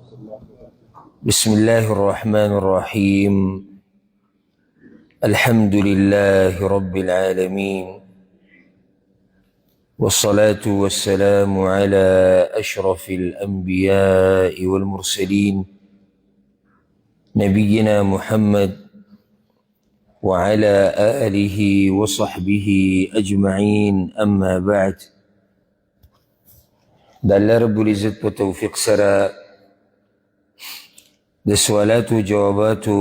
بسم الله الرحمن الرحيم. الحمد لله رب العالمين، والصلاة والسلام على أشرف الأنبياء والمرسلين، نبينا محمد وعلى آله وصحبه أجمعين، أما بعد. د الله رب العزت په توفیق سره د سوالاتو جواباتو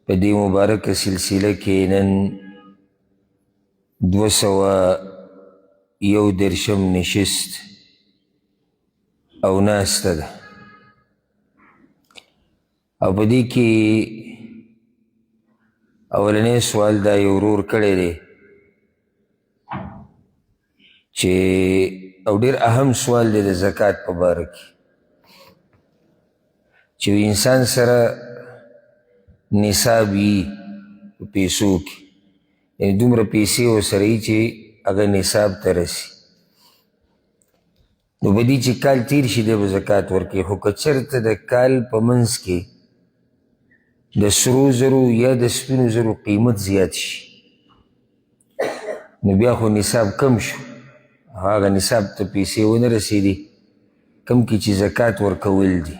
په دې مبارکه سلسله کې نن 231 نشست او ناسته ده، او په دې کې اولنی سوال دا یو ورور کړی دی چې او ډېر اهم سوال دی د زکات په باره کې، چې انسان سره نصاب وي په پیسو کې، یعنې دومره پیسې ورسره وي چې هغه نصاب ته رسي، نو په دې چې کال تېر شي دی به زکات ورکوي. خو که چېرته د کال په منځ کې د سرو زرو یا د سپینو زرو قیمت زیات شي، نو بیا خو نصاب کم شو، هغه نصاب ته پیسې ونه رسېدې کم کې چې زکات ورکول دي،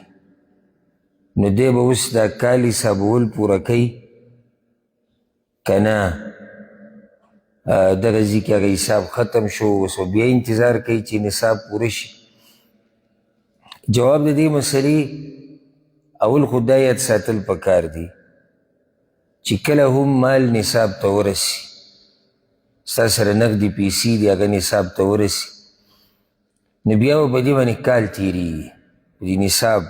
نو دی به اوس دا کال حسابول پوره کوي که نه؟ دغه ځای کې هغه حساب ختم شو، اوس به بیا انتظار کوي چې نصاب پوره شي. جواب د دې مسلې اول خو دا یاد ساتل پکار دي چې کله هم مال نصاب ته ورسي، ستا سره نغدې پیسې دي، هغه نصاب ته ورسي، نو بیا به په دې باندې کال تېرېږي په دې نصاب،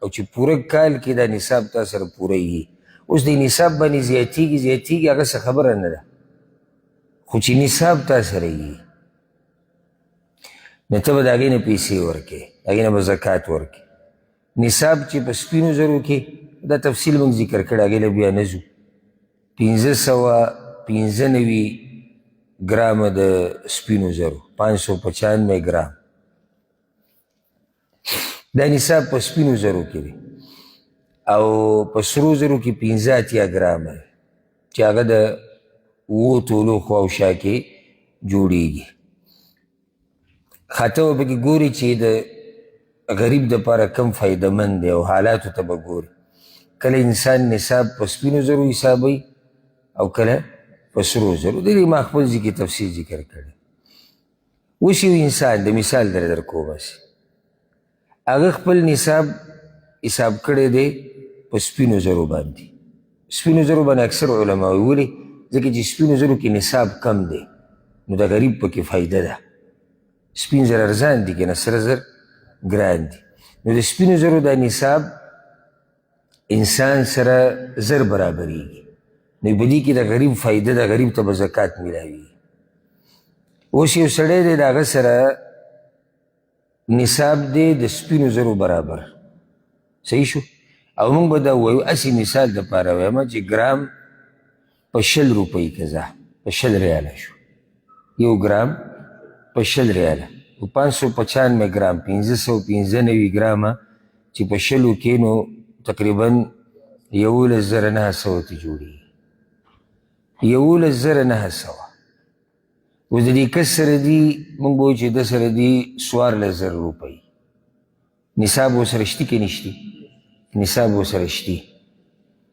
او چې پوره کال کې دا نصاب تا سره پوره وي. اوس دې نصاب باندې زیاتېږي زیاتېږي، هغه څه خبره نه ده، خو چې نصاب تا سره وي نو ته به د هغې نه پیسې ورکړې، د هغې نه به زکات ورکړې. نصاب چې په سپینو زرو کې، دا تفصیل موږ ذکر کړی، هغې له بیا نه ځو، 595 ګرامه د سپینو زرو، 595 ګرام، دا نصاب په سپینو زرو کې دی. او په سرو زرو کې 85 ګرامه دی چې هغه د 7 تولو خواوشا کې جوړېږي. خاطر به پکې ګوري چې د غریب دپاره کم فایدهمند دی، او حالاتو ته به ګوري. کله انسان نصاب په سپینو زرو حسابوي او کله په سرو زرو. د دې ما خپل ځای کې تفصیل ذکر کړی. اوس یو انسان د مثال در درکوم، هسې هغه خپل نصاب حساب کړی دی په سپینو زرو باندې. سپینو زرو باندې اکثر علما وایي، ولې؟ ځکه چې سپینو زرو کې نصاب کم دی، نو د غریب پکې فایده ده. سپین زر ارزان دي که نه، سره زر ګران دي، نو د سپینو زرو دا نصاب انسان سره زر برابرېږي، نو په دې کې د غریب فایده ده، غریب ته به زکات میلاویږي. اوس یو سړی دی، د هغه سره نصاب دی د سپینو زرو برابر، صحیح شو؟ او موږ به دا ووایو، هسې مثال دپاره وایم چې ګرام په 20 روپۍ که په 20 ریاله شو، یو ګرام په 20 ریاله، نو 595 ګرام، 595 ګرامه چې په شلو کې، نو تقریبا 11,900 ته جوړېږي، 11,900. اوس د دې کس سره دي، موږ به وایو چې ده سره دي 14,000 روپۍ، نصاب ورسره شتي که نشتي؟ نصاب ورسره شتي،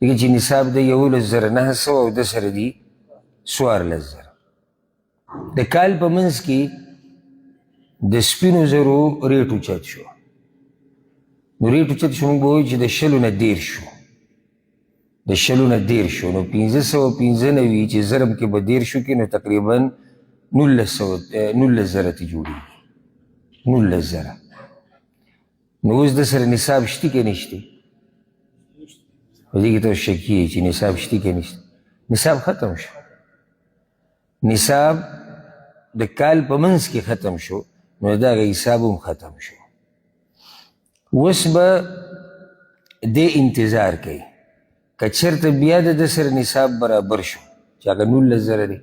ځکه چې نصاب دی 11,900 او ده سره دي 14,000. د کال په منځ کې د سپینو زرو ریټ اوچت شو، نو ریټ اوچت شو، موږ به وایو چې د شلو نه دېرش شو، د شلو نه دېرش شو، نو 595 چې ضرب کې به دېرشو کې، نو تقریبا 19,000 ته جوړېږي، 19,000. نو اوس د سره نصاب شتي که نشتي؟ په دې کې ته شکي یې چې نصاب شتي که نشتي. نصاب ختم شو، نصاب د کال په منځ کې ختم شو، نو دغه حساب هم ختم شو. اوس به دې انتظار کوي که چېرته بیا د ده سره نصاب برابر شو چې هغه 19,000 دی،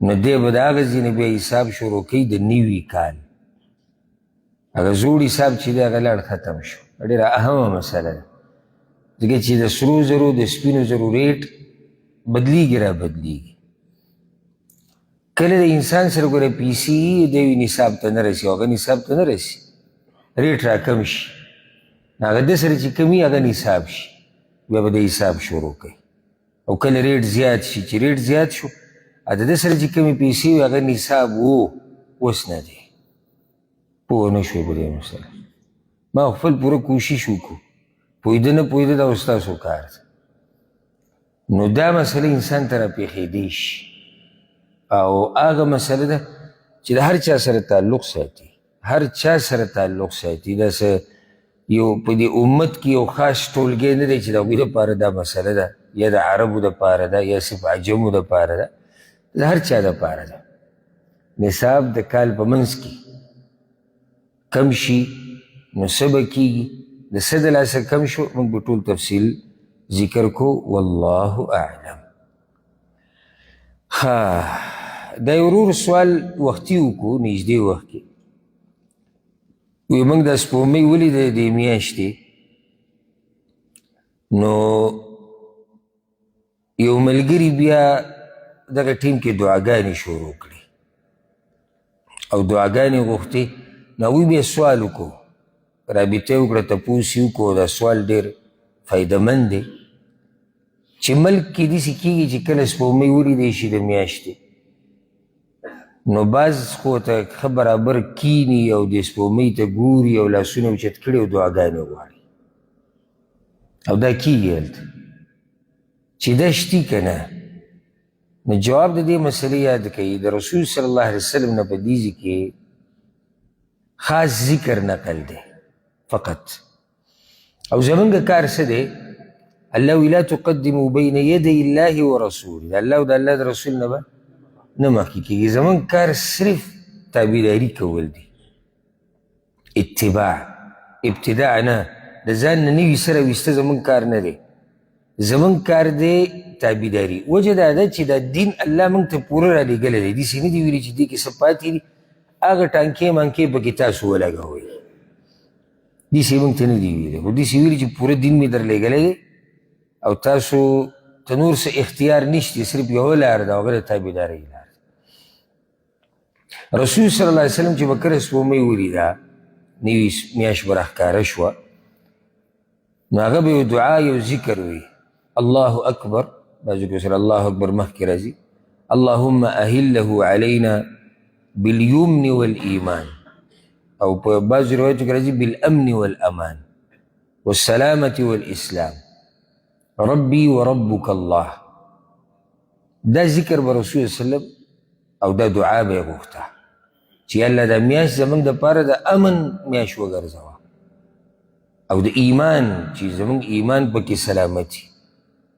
نو دی به د هغه ځای نه بیا حساب شروع کوي د نوي کال. هغه زوړ حساب چې دی هغه لاړ ختم شو. ډېره اهمه مسله ده، ځکه چې د سرو زرو د سپینو زرو ریټ بدلیږي را بدلیږي. کله د انسان سره ګوره پیسې دی وي نصاب ته نه رسي، هغه نصاب ته نه رسي، ریټ راکم شي، هغه د سره چې کمي هغه نصاب شي، بیا به د حساب شروع کوي. او کله ریټ زیات شي، چې ریټ زیات شو د ده سره چې کمې پیسې وي هغه نصاب و اوس نه دی. پوه نه شوې په دې مسله؟ ما خپل پوره کوشش وکړو، پوهېده نه پوهېده دا اوس ستاسو کار دی. نو دا مسله انسان ته راپېښېدی شي، او هغه مسله ده چې د هر چا سره تعلق ساتي، هر چا سره تعلق ساتي. دا څه یو په دې امت کې یو خاص ټولګی نه دی چې د هغوی دپاره دا مسله ده، یا د عربو دپاره ده، یا صرف عجمو دپاره ده، د هر چا دپاره ده. نصاب د کال په منځ کې کم شي نو څه به کېږي، د څه د لاسه کم شو، موږ به ټول تفصیل ذکر کو، والله اعلم. ښه، دا یو ورور سوال وختي وکړو، نږدې وخت کې، وی موږ دا سپوږمۍ ولیده دې میاشتې، نو یو ملګري بیا دغه ټیم کې دعاګانې شروع کړې او دعاګانې غوښتې. نو هغوی بیا سوال وکړو، رابطه یې وکړه، تپوس یې وکړو. دا سوال ډېر فایدهمند دی چې ملک کې داسې کېږي چې کله سپوږمۍ ولیدی شي د میاشتې، نو بعض خو ته ښه برابر کیني او د سپوږمۍ ته ګوري او لاسونه اوچت کړي او دعاګانې غواړي، او دا کېږي هلته چې دا شتي که نه. نو جواب د دې مسلې یاد کوي د رسول صلی الله علیه وسلم نه په دې ځای کې خاص ذکر نقل دی فقط. او زمونږ کار څه دی؟ الله وی لا تقدموا بین یدی الله ورسوله، د الله او د الله د رسول نه به نه مخکې کېږي. زمونږ کار صرف تابعداري کول دي، اتباع، ابتداع نه، د ځان نه نوي سره ویسته زمونږ کار نه دی. زمونږ کار دی تابعداري. وجه دا ده چې دا دین الله موږ ته پوره رالیږلی دی، داسې نه دي ویلي چې دې کې څه پاتې دي، هغه ټانکې مانکې پکې تاسو ولګوئ، داسې موږ ته نه دي ویلي، خو داسې ویلي چې پوره دین مې درلېږلی دی او تاسو ته نور څه اختیار نشته، صرف یوه لار ده، هغه د تابعدارۍ لار ده. رسول صلی الله علیه وسلم چې به کله سپوږمۍ ولیده، نوي میاشت به راښکاره شوه، نو هغه به یو دعا یو ذکر وي، الله اکبر، بعضو کې سره الله اکبر مخکې راځي، اللهم اهله علینا بالیمن والایمان، او په بعضو روایتو کې راځي بالامن والامان والسلامة والاسلام، ربي وربك الله. دا ذکر به رسول الله صلی الله علیه وسلم او دا دعا به یې غوښته چې الله دا میاشت زموږ دپاره د امن میاشت وګرځوه، او د ایمان چې زموږ ایمان پکې سلامتي،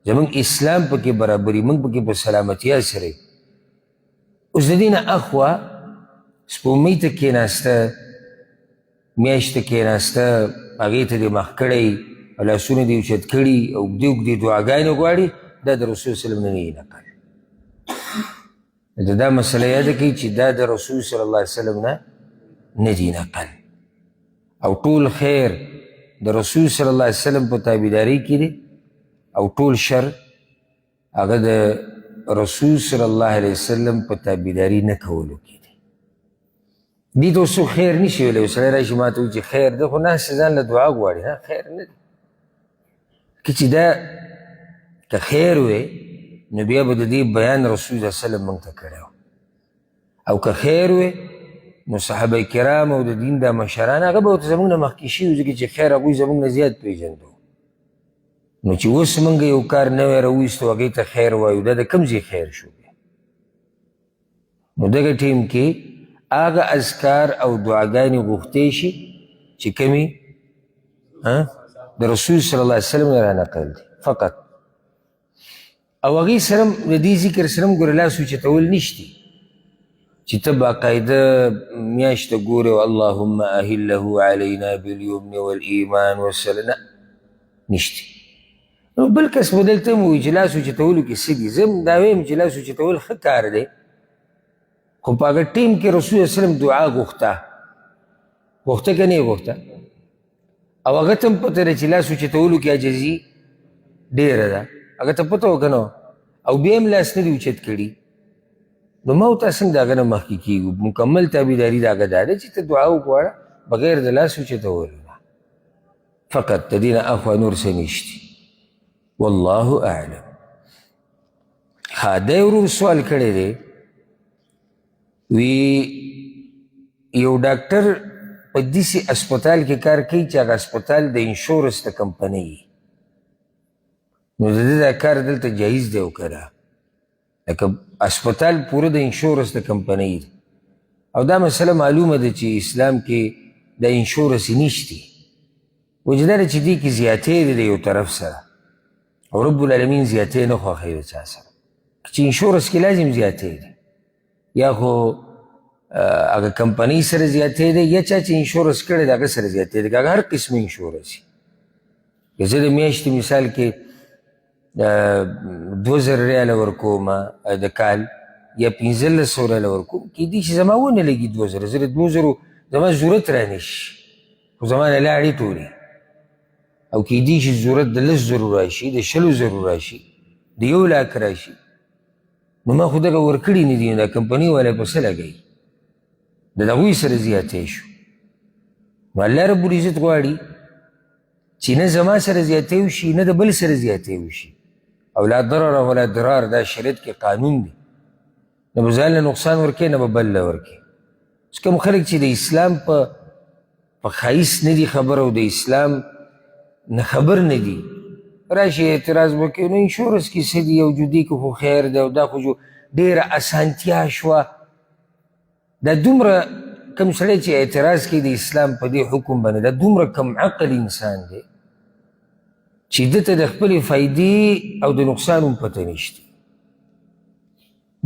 زموږ اسلام پکې برابري، موږ پکې په سلامتیا سره. اوس د دې نه اخوا سپوږمۍ ته کښېناسته، میاشت ته کښېناسته، هغې ته دې مخ کړی او لاسونه دې اوچت کړي او اوږدې اوږدې دعاګانې غواړي، دا د رسول صلی الله علیه وسلم نه نه نقل. دا مسله یاده کړئ چې دا د رسول صلی الله علیه وسلم نه نه دي نقل. او ټول خیر د رسول صلی الله علیه وسلم په تابعدارۍ کې دی، او ټول شر هغه د رسول صلی الله علیه وسلم په تابعداري نه کولو کې دی. دې ته اوس څوک خیر نشي ویلی. یو سړی راشي ما ته وایي چې خیر دی، خو ناست ځان له دعا غواړي، نه خیر نه دی. که چې دا که خیر وی نو بیا به د دې بیان رسول صلی الله علیه وسلم موږ ته کړی، او که خیر وی نو صحابه کرام او د دین دا مشران هغه به ورته زموږ نه مخکې شوي، ځکه چې خیر هغوی زموږ نه زیات پېژندو. نو چې اوس موږ یو کار نوی راویستو هغې ته خیر وایو، دا د کوم ځای خیر شو؟ نو دغه ټیم کې هغه اذکار او دعاګانې غوښتی شي چې کومې د رسول صلی الله علیه وسلم نه را نقل دي فقط. او هغې سره د دې ذکر سره هم ګوره لاس اوچتول نشتي چې ته باقاعده میاشت ته ګورې او اللهم اهله علینا بالیمن والایمان والسلام، نه نشتي. نو بل کس به دلته هم ووایي چې لاس اوچتولو کې څه دي. زه هم دا وایم چې لاس اوچتول ښه کار دی، خو په هغه ټیم کې رسول الله وسلم دعا غوښته، غوښته که نه یې غوښته؟ او هغه ته هم پته ده چې لاس اوچتولو کې عاجزي ډېره ده، هغه ته پته وه که نه؟ او بیا هم لاس نه دي اوچت کړي. نو ما او تا څنګه د هغه نه مخکې کېږو؟ مکمل تابعداري د هغه دا ده چې ته دعا وغواړه بغیر د لاس اوچتولو نه، فقط د دې نه اخوا نور څه نشتي. والله اعلم. ښه، دی ورور سوال کړی دی، وی یو ډاکټر په داسې هسپتال کې کار کوي چې هغه هسپتال د انشورنس د کمپنۍ، نو د ده دا کار دلته جایز دی او که نه؟ لکه هسپتال پوره د انشورنس د کمپنۍ دی، او دا مسله معلومه ده چې اسلام کې د انشورنس نشتی، وجه دا ده چې دې کې زیاتی دی د یو طرف سره، او رب العالمین زیاتی نه خوښوي د چا سره، چې انشورنس کې لازم زیاتی دی، یا خو هغه کمپنۍ سره زیاتی دی، یا چا چې انشورنس کړی د هغه سره زیاتی دی، که هغه هر قسم انشورنس وي. که زه د میاشتې مثال کې 2000 ریاله ورکوم د کال، یا 1500 ریاله ورکوم، کېدای شي زما ونه لګي 2000، زه د 2000 زما ضرورت رانه شي، خو زما نه لاړې ټولې، او کېدای شي ضرورت د 10,000 راشي، د 20,000 راشي، د 1 لاک راشي، نو ما خو دغه ورکړي نه دي، نو دا کمپنۍ والا په څه لګوي؟ د هغوی سره زیاتی شو. نو الله رب العزت غواړي چې نه زما سره زیاتی وشي، نه د بل سره زیاتی وشي، او لا ضرر ولا ضرار، دا شریعت کې قانون دی، نه به ځان له نقصان ورکوي، نه به بل له ورکوي. اوس کوم خلک چې د اسلام په ښایست نه دي خبر او د اسلام نه خبر نه دي، راشي اعتراض وکړي، نو انشورنس کې څه دي، او جدي کې خو خیر دی، او دا خو ډېره اسانتیا شوه. دا دومره کم سړی چې اعتراض کوي د اسلام په دې حکم باندې، دا دومره کم عقل انسان دی چې ده ته د خپلې فایدې او د نقصان هم پته نشته.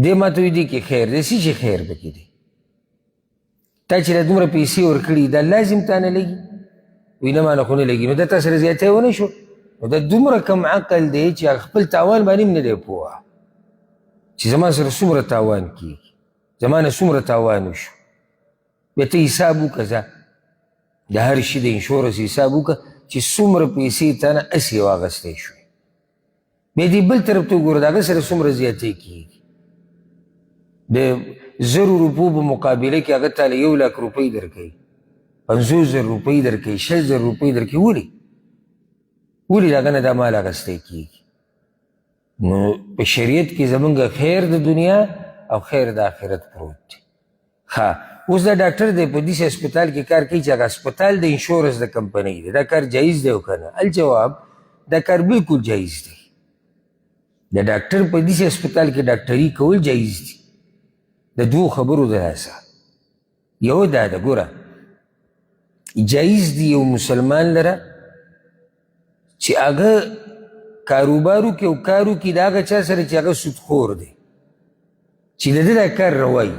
دی ما ته وایي دې کې خیر دی، څه چې خیر پکې دی؟ تا چې دا دومره پیسې ورکړي دا لازم تا نه لګي؟ وایي نه ما نه خو نه لګي، نو دا تا سره زیاتی ونه شو. نو دا دومره کم عقل دی چې هغه خپل تاوان باندې هم نه دی پوه چې زما سره څومره تاوان کېږي، زما نه څومره تاوان وشو. بیا ته حساب وکړه، ځه د هر شي د انشورنس حساب وکړه چې څومره پیسې تا نه هسې واخیستی شوې. بیا دې بل طرف ته وګوره د هغه سره څومره زیاتی کېږي. د 1000 روپو په مقابله کې هغه تا له 1 لاک روپۍ درکوي، 50,000 روپۍ درکوي، 20,000 روپۍ درکوي. ولې؟ ولې د هغه نه دا مال اخیستی کېږي؟ نو په شریعت کې زمونږ خیر د دنیا او خیر د آخرت پروت دی. ښه، اوس دا ډاکټر دی په داسې هسپتال کې کار کوي چې هغه هسپتال د انشورنس د کمپنۍ دی، دا کار جایز دی او که نه؟ الجواب، دا کار بالکل جایز دی. د ډاکټر په داسې هسپتال کې ډاکټري کول جایز دي، د دوو خبرو د لاسه. یو دا ده، ګوره جایز دی یو مسلمان لره چې هغه کاروبار وکړي او کار وکړي د هغه چا سره چې هغه سودخور دی، چې د ده دا کار روایي،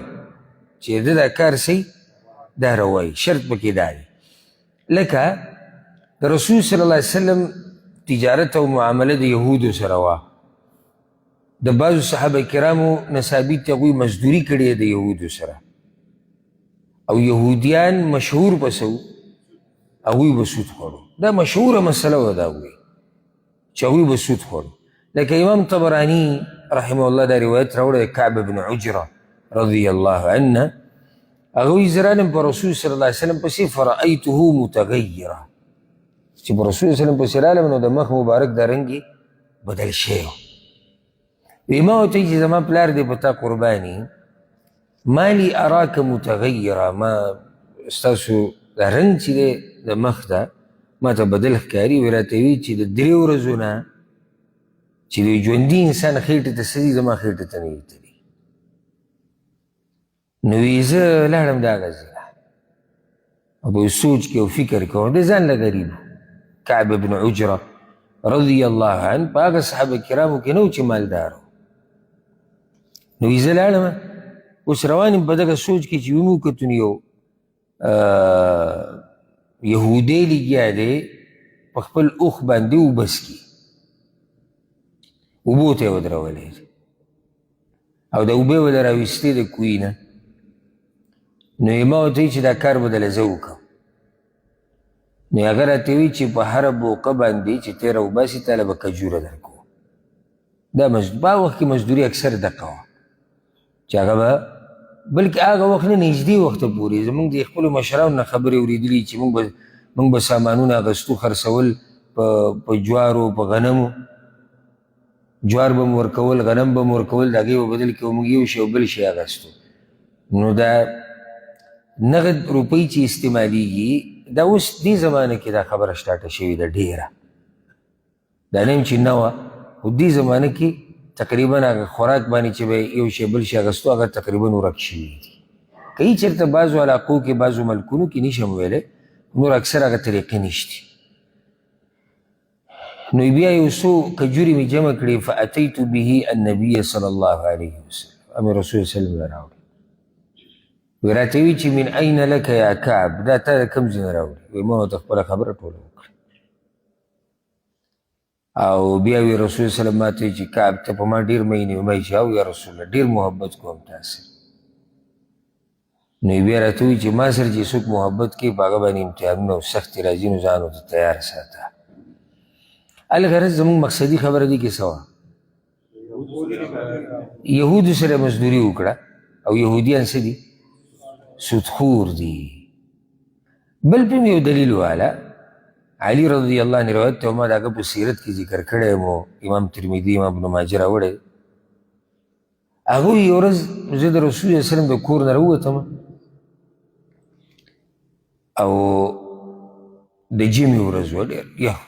چې د ده دا کار صحیح دا روایي، شرط پکې دا دی. لکه د رسول صلی الله علیه وسلم تجارت او معامله د یهودو سره وه، د بعضو صحابه کرامو نصابي ته هغوی مزدوري کړې ده د یهودو سره، او یهودیان مشهور په څه وو؟ هغوی به سود خوړو. دا مشهوره مسله وه د هغوی چې هغوی به سود خوړو. لکه امام طبراني رحمه الله دا روایت راوړی دی، کعب بن عجره رضی الله عنه، هغه وایي زه رالم په رسول صلی الله علیه وسلم پسې، فرأیته متغیره، چې په رسول صلی الله علیه وسلم پسې رالم نو د مخ مبارک دا رنګ یې بدل شوی و. وایي ما ورته ویل چې زما پلار دې په تا قرباني، مالي اراک متغیره، ما ستاسو دا رنګ چې دی د مخ ده ما ته بدل ښکاري. وایي راته وایي چې د 3 ورځو نه چې د ژوندي انسان خېټې ته څه دي زما خېټې ته نه دي تللي. نو وایي زه لاړم د هغه ځای نه، او په سوچ کې او فکر کې وم، دی ځان له غریب و. کعب بن عجره رضی الله عنه په هغه صحابه کرامو کې نه و چې مالدار و. نو وایي زه لاړم، اوس روان یم په دغه سوچ کې چې ومې وکتل یو یهودی لګیا دی په خپل اوښ باندې اوبه څکي، اوبو ته یې ودرولی دی او د اوبه یې ورله راویستې د کوهي نه. نو یې ما ورته ویل چې دا کار به درله زه وکړم. نو هغه راته وی چې په هره بوقه باندې چې ته راوباسې تا له به کجوره درکوم. دا په هغه وخت کې مزدوري اکثر دقه وه چې هغه به، بلکې هغه وخت نه نږدې وخته پورې زموږ د خپلو مشرانو نه خبرې اورېدلي چې موږ به سامانونه اخیستو خرڅول په جوارو په غنمو، جوار به مو ورکول، غنم به مو ورکول، د هغې په بدل کې به موږ یو شی او بل شی اخیستو. نو دا نغد روپۍ چې استعمالیږي دا اوس دې زمانه کې دا خبره سټارټه شوې ده ډېره، دا نه یم چې نه وه، خو دې زمانه کې تقریبا هغه خوراک باندې چې به یو شی بل شی اخیستو هغه تقریبا ورک شوي دي. که یې چېرته بعضو علاقو کې بعضو ملکونو کې نشم ویلی، نور اکثر هغه طریقې نشتي. نو بیا یو څو کجورې مې جمع کړې، فأتیت به النبي صلی الله علیه وسلم، امیر رسول صلی الله علیه وسلم راوړې. وی راته وی چې من اين لک یا کعب، دا تا د کوم ځای نه راوړې؟ وی ما ورته خپله خبره ټوله وکړه. او بیا وی رسول صلی الله علیه وسلم ما ته چې کعب ته په ما ډېر مین یې؟ ما چې او یا رسول الله ډېر محبت کوم تا سره. نو یې بیا راته وویل چې ما سره چې څوک محبت کوي په هغه باندې امتحانونه او سختې راځي، نو ځان ورته تیار ساته. الغرض زموږ مقصدي خبره دې کې څه وه؟ یهودو سره مزدوري وکړه، او یهودیان څه دي؟ سودخور دي. بل پرې یو دلیل واله، علی رضی الله عنه روایت ته ما د هغه په سیرت کې ذکر کړی مو، امام ترمذي امام ابن ماجه راوړی. هغوی یو ورځ زه د رسول الله وسلم د کور نه راووتم او د جمعې ورځ وه، ډېر یخ،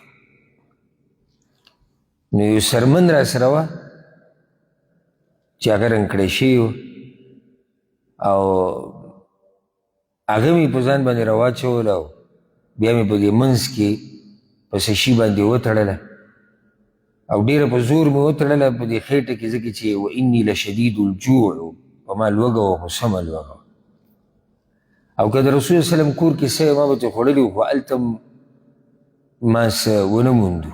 نو یو سرمن را سره وه چې هغه رنګ کړی شوی و، او هغه مې په ځان باندې راواچوله او بیا مې په دې منځ کې په څه شي باندې وتړله، او ډېره په زور مې وتړله په دې خېټه کې، ځکه چې و انی لشدید الجوع، په ما لوږه وه، خو سمه لوږه وه. او که د رسول الله وسلم کور کې څه ما به ترې خوړلي وو، خو هلته ما څه ونه موندو.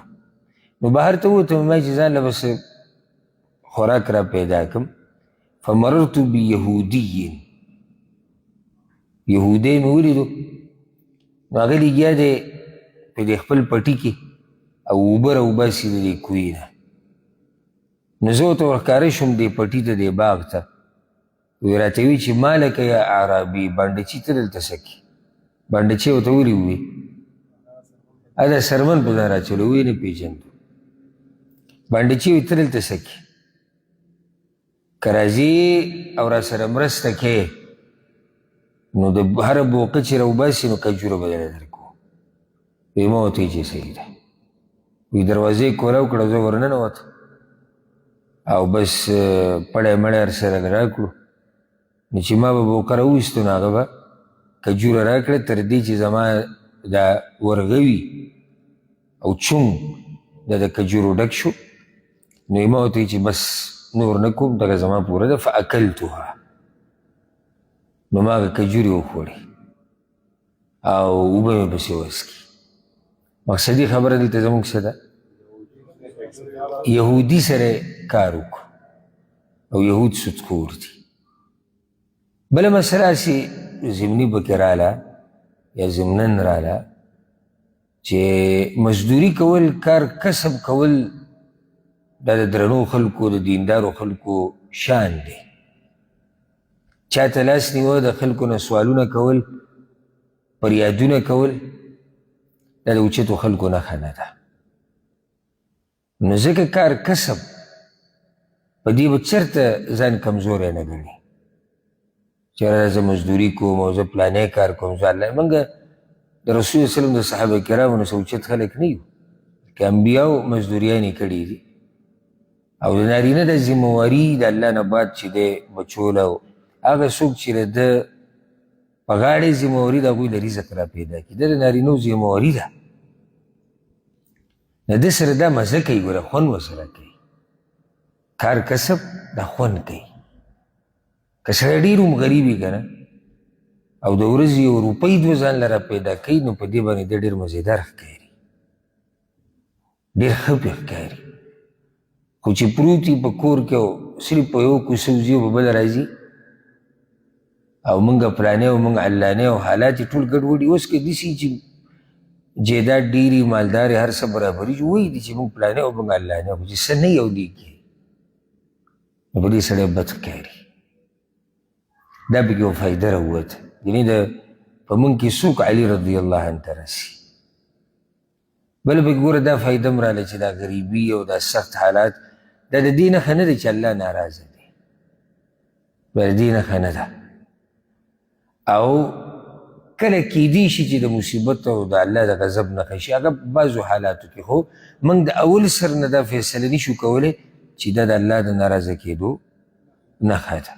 نو بهر ته ووتم، ما چې ځان له به څه خوراک را پیدا کړم. فمررت بیهودي، یهودی مې ولیدو، نو هغه لګیا دی په دې خپل پټي کې او اوبه راوباسي د دې کوهي نه. نو زه ورته ورښکاره شوم دې پټي ته، دې باغ ته. وی راته وی چې ما لکه یا اعرابي، بانډچي ته دلته څه کوې؟ بانډچي ورته ولې ووی؟ دا سرمن په ځان راچولی، ویې نه پېژندو. بانډچي وی ته دلته څه کوې؟ که راځې او راسره مرسته کوې نو د هره بوقه چې راوباسي نو کجوره به درله درکوو. وی ما ورته ویل چې صحیح ده. وی دروازې یې کولاو کړه، زه ورننوتم او بس پړی مړی هر څه راکړو. نو چې ما به بوقه راوویستو نو هغه به کجوره راکړه، تر دې چې زما دا ورغوي او چونګ دا د کجورو ډک شو. نو یې ما ورته ویل چې بس نور نه کوم، دغه زما پوره ده. فاکلتها، نو ما هغه کجورې وخوړې او اوبه مې پسې وڅکې. مقصدي خبره دلته زموږ څه ده؟ یهودي سره کار وکړو او یهود سودخور دي. بله مسله هسې ضمني پکې راله یا ضمناً راله چې مزدوري کول، کار کسب کول، دا د درنو خلکو، د دیندارو خلکو شان دی. چاته لاس نیوه، د خلکو نه سوالونه کول، فریادونه کول، دا د اوچتو خلکو نښه نه ده. نو ځکه کار کسب په دې به چېرته ځان کمزوری نه ګڼي چې یاره زه مزدوري کوم او زه پلانی کار کوم. زه الله موږ د رسول الله وسلم د صحابه کرامو نه څه اوچت خلک نه یو، که انبیاو مزدوریانې کړي دي. او د نارینه د ذمهواري د الله نه بعد چې دی بچو له هغه څوک چې د ده په غاړې ذمهواري د هغوی له رزق را پیدا کړي، دا د نارینو ذمهواري ده. د ده سره دا مزه کوي، ګوره خوند ورسره کوي، کار کسب دا خوند کوي. که سړی ډېر هم غریب وي که نه او د ورځې یو روپۍ دوه ځان له را پیدا کوي، نو په دې باندې دی ډېر مزېدار ښکاري، ډېر ښه پرې ښکاري. خو چې پروت وي په کور کې او صرف په یوه کوڅه وځي او په بله راځي او موږ فلانی او موږ علانې او حالات یې ټول ګډوډ دي. اوس که داسې چې جایداد ډېري، مالدار، هر څه برابري، وایي دي چې موږ پلانې او موږ الله نه، خو چې څه نه یو لیکي نو په دې سړی بد ښکاري. دا پکې یوه فایده راووته، یعنې د په موږ کې څوک علي رضی الله عنه ته رسي. بله پکې ګوره دا فایده هم راله چې دا غریبي او دا سخت حالات دا د دې نښه نه ده چې الله ناراضه دی، دا د دې نښه نه ده. او کله کیدی شي چې د مصیبت او د الله د غضب نښه شي، هغه بعضو حالاتو کې، خو موږ د اول سر نه دا فیصله نشو کولی چې دا د الله د ناراضه کېدو نښه ده.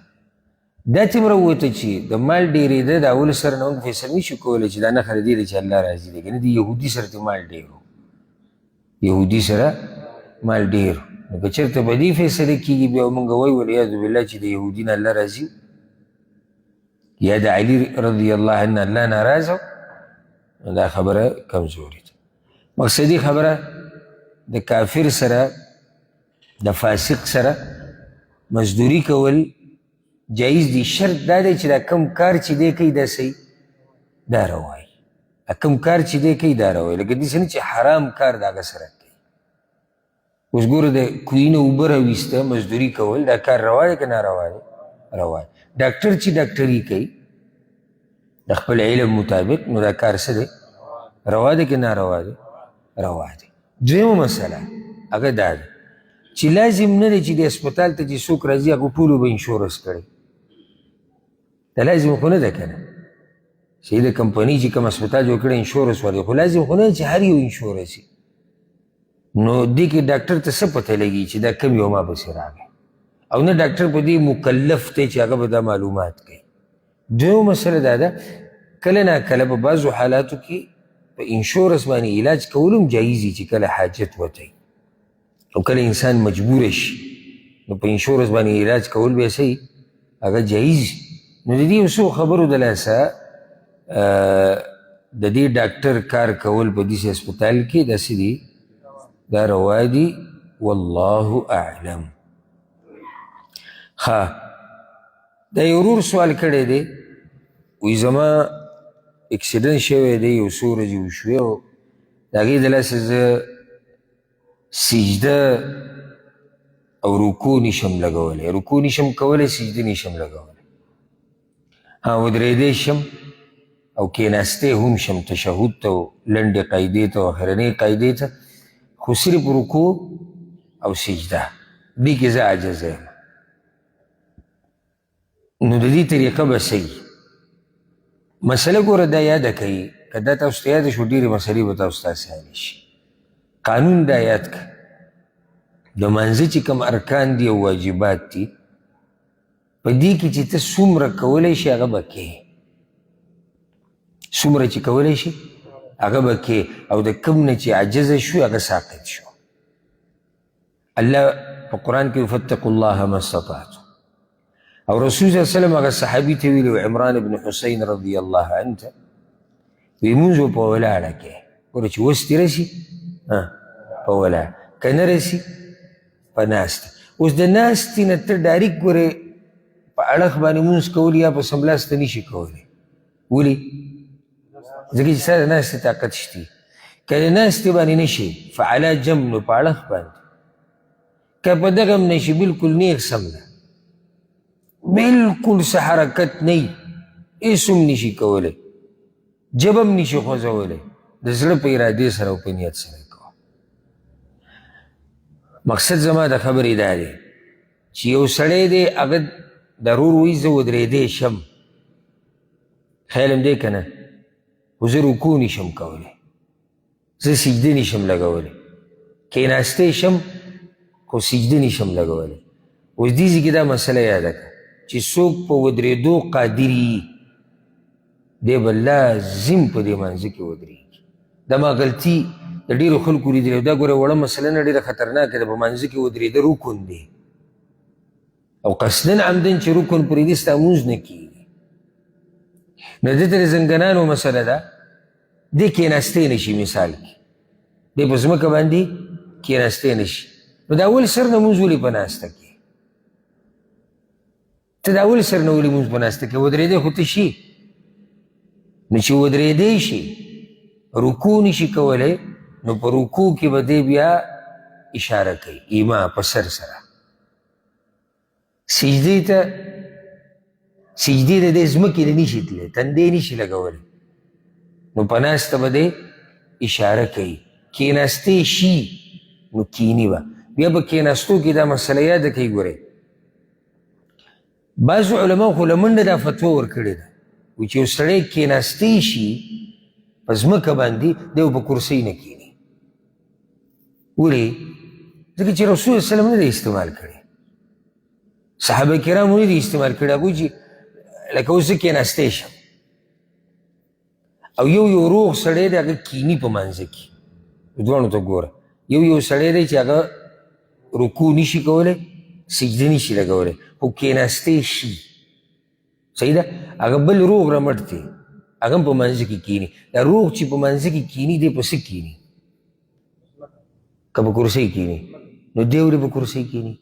دا ترې هم راووته چې د مال ډېرېده د اول سر نه موږ فیصله نشو کولی چې دا نښه د دې ده چې الله راضي دی، که نه د یهودي سره ترې مال ډېر و، یهودي سره مال ډېر، نو که چېرته په دې فیصله کېږي بیا موږ وایو والعیاذ بالله چې د یهودي نه الله راضي یا د علی رضی الله عنه الله ناراضه، نو دا خبره کمزورې ده. مقصدي خبره د کافر سره د فاسق سره مزدوري کول جایز دي، شرط دا دی چې دا کم کار چې دی کوي دا صحیح دا روا وي، دا کم کار چې دی کوي دا روا وي، لکه داسې نه چې حرام کار د هغه سره کوي. اوس ګوره د کوهي نه اوبه راویسته مزدوري کول دا کار روا دی که ناروا دی؟ روا دی. ډاکټر چې ډاکټري کوي د خپل علم مطابق نو دا کار څه دی؟ روا دی که ناروا دی؟ روا دی. دویمه مسله هغه دا ده چې لازم نه دی چې د هسپتال ته چې څوک راځي هغو ټولو به انشورنس کړی، دا لازم خو نه ده که نه چې د کمپنۍ چې کوم هسپتال جوړ کړی انشورنس ورکړي، خو لازم خو نه ده چې هر یو انشورنس وي. نو دې کې ډاکټر ته څه پته لګي چې دا کوم یو ما پسې راغی، او نه ډاکټر په دې مکلف دی چې هغه به دا معلومات کوي. دویمه مسله دا ده کله نا کله په بعضو حالاتو کې په انشورنس باندې علاج کول هم جایز دي چې کله حاجت وته او کله انسان مجبور شي نو په انشورنس باندې علاج کول بیا صحیح هغه جایز. نو د دې یو څو خبرو د لاسه د دې ډاکټر کار کول په داسې هسپتال کې داسې دي، دا روا دي، والله اعلم. ښه، دا یو ورور سوال کړی دی، وایي زما اکسیډنټ شوی دی، یو څو ورځې وشوې او د هغې د لاسه زه سجده او رکوع نشم لګولی، رکوع نشم کولی، سجده نشم لګولی، ها ودرېدی شم او کېناستی هم شم تشهد ته او لنډې قاعدې ته او اخرنۍ قاعدې ته، خو صرف رکوع او سجده دې کې زه عاجز یم. نو د دې طریقه به څه وي؟ مسله ګوره دا یاده کوي، که دا تاسو ته یاده شو ډېرې مسلې به تاسو ته اسانې شي. قانون دا یاد کړه، د مانځه چې کوم ارکان دي او واجبات دي په دې کې چې ته څومره کولی شې هغه به کې، څومره چې کولی شې هغه به کې، او د کوم نه چې عاجزه شو هغه ساقط شو. الله په قرآن کې فاتقوا الله ما استطعتم، او رسول صلی الله علیه وسلم هغه صحابي ته ویلي عمران بن حسین رضی الله عنه ته وی مونځ به په ولاړه کې، ګوره چې وس دې رسي په ولاړه، که نه رسي په ناسته. اوس د ناستې نه ته ډایرکټ ګورې په اړخ باندې مونځ کول یا په سملاسته نشي کولی، ولې؟ ځکه چې ستا د ناستې طاقت شتي. که د ناستې باندې نه شي فعلا جنب، نو په اړخ باندې، که په دغه هم نه شي بالکل نیغ سم ده، بالکل څه حرکت نه وي، هېڅ هم نشي کولی، ژبه هم نشي خوځولی، د زړه په ارادې سره او په نیت سره کوه. مقصد زما د خبرې دا دی چې یو سړی دی هغه ضرور وایي زه ودرېدی شم، خیال هم دی که نه، خو زه رکوع نشم کولی، زه سجده نشم لګولی، کېناستی شم خو سجده نشم لګولی. اوس دې ځای کې دا مسله یاده کړه چې څوک په ودرېدو قادر وي دی به لازم په دې مانځه کې ودرېږي. دا ما غلطي د ډېرو خلکو لیدلې، دا ګوره وړه مسله نه ډېره خطرناکه ده. په مانځه کې ودرېده رکن دی، او قصداً عمداً چې رکن پرېږدي ستا مونځ نه کېږي. نو دلته د زنګنانو مسله ده، دی کېناستی نه شي، مثال کې دی په ځمکه باندې کېناستی نه شي، نو د اول سر نه مونځ ولې په ناسته کې؟ ته د اول سر نه ولې مونځ په ناسته کې؟ ودرېدی خو ته شي، نو چې ودرېدی شي رکوع نشي کولی، نو په رکوع کې به دی بیا اشاره کوي ایما په سر سره. سجدې ته سجدې ته دی ځمکې ته نشي تللی، تندې نشي لګولی، نو په ناسته به دی اشاره کوي. کیناستی شي نو کیني به بیا په کیناستو کې دا مسله یاده کوي. ګورئ بعضو علماو خو له منډه دا فتوا ورکړې ده چې یو سړی کیناستی شي په ځمکه باندې، دی په کرسۍ نه کیني. ولې؟ ځکه چې رسول الله سلام نه دی استعمال کړی، صحابه کرامو نه دی استعمال کړی. هغوی چې لکه اوس زه کیناستی شم او یو یو روغ سړی دی هغه کیني په مانځه کې، دواړو ته ګوره، یو یو سړی دی چې هغه رکوع نشي کولی، سجده نشي لګولی، خو کیناستی شي، صحیح ده. هغه بل روغ رمټ دی، هغه هم په مانځه کې کیني. دا روغ چې په مانځه کې کیني دی په څه کیني؟ که په کرسۍ کیني نو دی ولې په کرسۍ کیني؟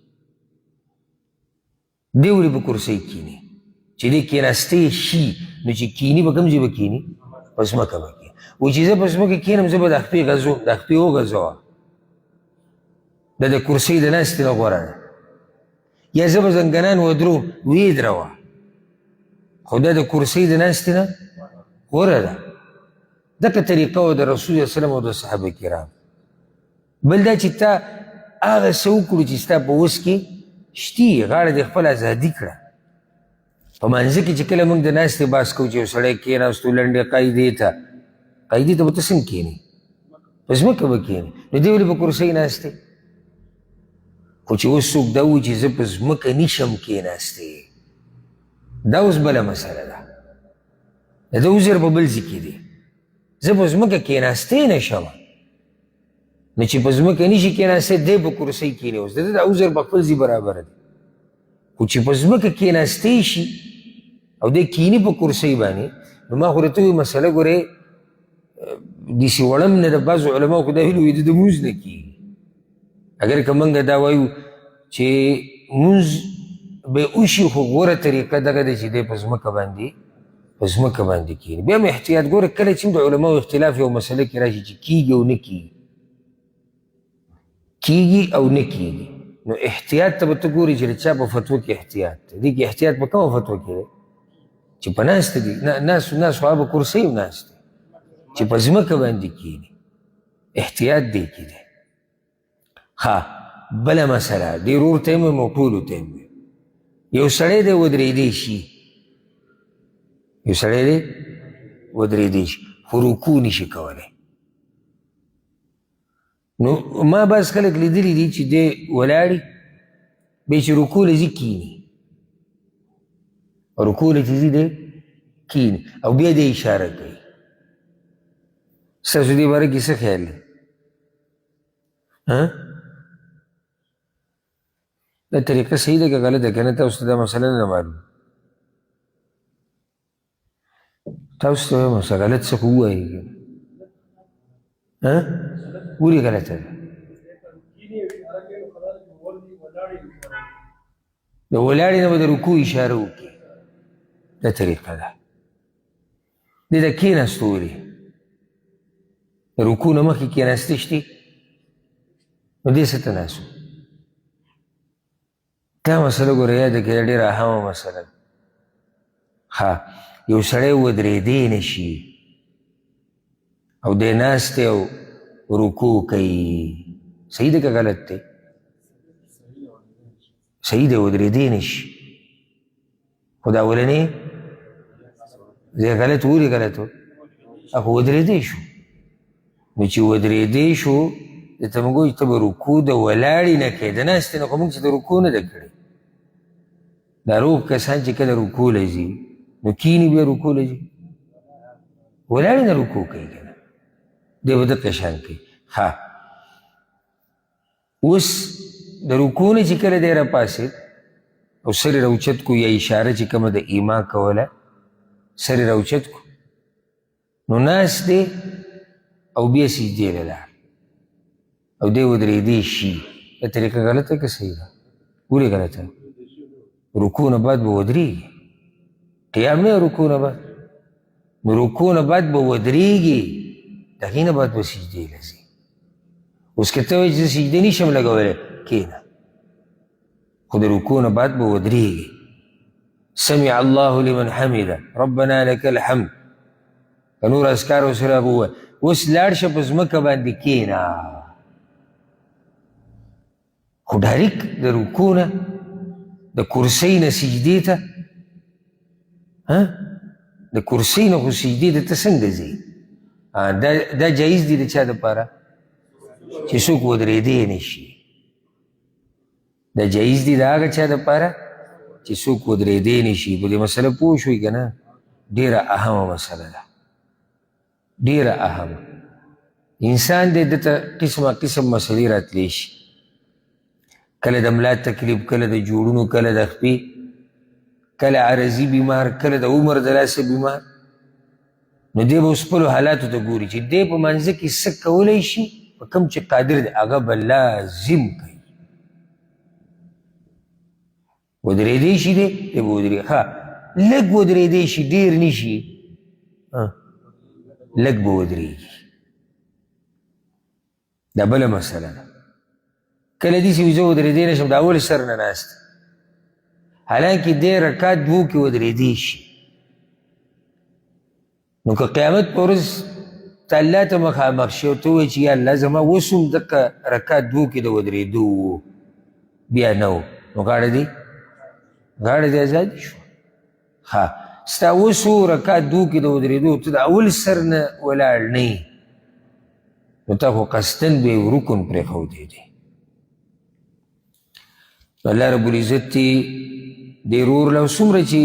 دی ولې په کرسۍ کیني؟ چې دی کیناستی شي نو چې کیني به کوم ځای به کیني؟ په ځمکه به کیني. وایي چې زه په ځمکه کینم، زه به د خپې غځوم، د خپې وغځوه، دا د کرسۍ د ناستې نه غوره ده. یا زه به زنګنان ودروم، ویې دروه، خو دا د کرسۍ د ناستې نه غوره ده. دغه طریقه وه د رسول الله سلام او د صحابه کرام. بل دا چې تا هغه څه وکړو چې ستا په وس کې شتي، غاړه دې خپله ازادي کړه. په مانځه کې چې کله موږ د ناستې بحث کوو چې یو سړی کېناستو لنډې قاعدې ته، قاعدې ته به ته څنګه کښېنې؟ په ځمکه به کښېنې، نو دی ولې په کرسۍ ناست دی؟ خو چې اوس څوک دا وایي چې زه په ځمکه نشم کېناستی، دا اوس بله مسله ده. د ده عذر په بل ځای کې دی، زه په ځمکه کېناستی نه شم، نو چې په ځمکه نشي کېناستی دی په کرسۍ کښېني. اوس د ده دا عذر په خپل ځای برابر دی، خو چې په ځمکه کېناستی شي او دی کښېني په کرسۍ باندې، نو ما خو درته وویل مسله ګورې داسې وړم نه ده. بعضو علماو خو دا ویلي وي د ده لمونځ نه کېږي. اګر که موږ دا وایو چې لمونځ به وشي، خو غوره طریقه دغه ده چې دی په ځمکه باندې په ځمکه باندې کښېني. بیا هم احتیاط ګوره، کله چې هم د علماو اختلاف یو مسله کې راشي چې کېږي او نه کېږي، کېږي او نه کېږي، نو احتیاط ته به ته ګورې چې د چا په فتوا کې احتیاط دی. دې کې احتیاط په کومه فتوا کې دی؟ چې په ناسته دي، ناس ناس خو هغه کرسۍ هم ناست دی، چې په ځمکه باندې کښېني، احتیاط دې کې دی. ښه بله مسله دې ورور ته هم وایم او ټولو ته هم وایم، یو سړی دی ودرېدی شي، یو سړی دی ودرېدی شي خو رکوع نشي کولی. نو ما بعض خلک لیدلي دي چې دی ولاړي، بیا چې رکوع له ځي کښېني، رکوع له چې ځي دی کښېني او بیا دی اشاره کوي. ستاسو دې باره کې څه خیال دی؟ دا طریقه صحیح ده که غلطه؟ که نه تاسو ته دا مسله نه ده معلومه، تاسو ته وایم څه غلط څه خو ووایئ. ولې غلطه ده؟ د ولاړې نه به د رکوع اشاره وکړي، دا طریقه ده. دې ته کښېناستو ولې؟ د رکوع نه مخکې کښېناستې شتې، نو دې څه ته ناست؟ دا مسله ګوره یاده کړئ، دا ډېره اهمه مسله ده. ښه یو سړی ودرېدی نه شي او دی ناست دی او رکوع کوي، صحیح ده که غلط دی؟ صحیح دی، ودرېدی نه شي، خو دا اولنی ځای غلط. ولې غلط و؟ خو ودرېدی شو، نو چې ودرېدی شو ده ته موږ وایو چې ته به رکوع د ولاړې نه کوې، د ناستې نه خو موږ چې د رکوع نه ده کړې. دا روغ کسان چې کله رکوع له ځي نو کښېني، بیا رکوع له ځي، ولاړې نه رکوع کوي که نه، دی به دقه شان کوي. ښه اوس د رکوع نه چې کله دی راپاڅېد او سر یې راوچت کو، یا اشاره چې کومه د ایما کوله سر یې راوچت کو، نو ناست دی او بیا سجدې له لاړ او دی ودرېدی شي. دا طریقه غلطه که صحیح ده؟ ولې غلطه؟ رکوع نه بعد به ودرېږي، قیام نه، رکوع نه بعد، نو رکوع نه بعد به ودرېږي. د هغې نه بعد به سجدې له ځې. اوس که ته وایې چې زه سجدې نه شم لګولی، کښېنه، خو د رکوع نه بعد به ودرېږې. سمع الله لمن حمده ربنا لك الحمد، که نور اذکار ورسره هغه ووایه. اوس لاړ شه په ځمکه باندې کښېنه، خو ډایرک د رکوع نه د کرسۍ نه سجدې ته، د کرسۍ نه خو سجدې ته ته څنګه ځې؟ دا جایز دی د چا دپاره چې څوک ودرېدی نه شي. دا جایز دی د هغه چا دپاره چې څوک ودرېدی نه شي. په دې مسله پوه شوئ که نه؟ ډېره اهمه مسله ده، ډېره اهمه. انسان دی ده ته قسمه قسم مسلې راتلی شي، کله د ملا تکلیف، کله د جوړونو، کله د خپې، کله عرضي بیمار، کله د عمر د لاسه بیمار. نو دی به اوس خپلو حالاتو ته ګوري چې دی په منځ کې څه کولی شي، په کوم چې قادر دی هغه به لازم کوي. ودرېدی شي دی، دی به ودرېږي. ښه لږ ودرېدی شي، ډېر نه شي، لږ به ودرېږي. دا بله مسله ده. کله داسې وي زه ودرېدی نه شم، د اول سر نه ناست، حالانکه دی رکعت دوو کې ودرېدی شي. نو که قیامت په ورځ ته الله ته مخامخ شي او ته ووایې چې یا الله زما اوس هم دقه رکعت دوو کې د ودرېدو و، بیا نه و، نو غاړه دې ازادي شوه. ښه ستا اوس و رکعت دوو کې د ودرېدو، ته د اول سر نه ولاړ نه یې، نو تا خو قصداً به یو رکن پرېښودی دی. الله رب العزت دې دې ورور له څومره چې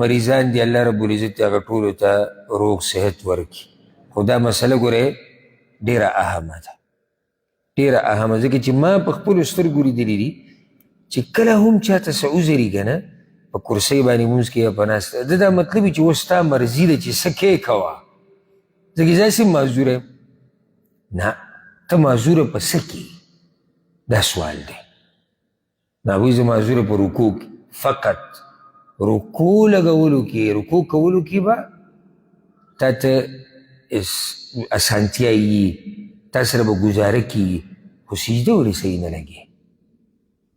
مریضان دي، الله رب العزت دې هغه ټولو ته روغ صحت ورکړي. خو دا مسله ګورئ ډېره اهمه ده، ډېره اهمه، ځکه چې ما په خپلو سترګو لیدلي دي چې کله هم چاته څه عذر وي که نه، په کرسۍ باندې لمونځ کوي یا په ناسته، د دا مطلب وي چې اوس ستا مرضي ده چې څه کوې کوه، ځکه زه هسې معذور یم. نه، ته معذوره په څه کې؟ دا سوال دی. نو هغوی زه معذوره په رکوع کې، فقط رکوع لګولو کې، رکوع کولو کې به تا ته اسانتیا یي، تا سره به ګزاره کېږي، خو سجده ولې صحیح نه لګې؟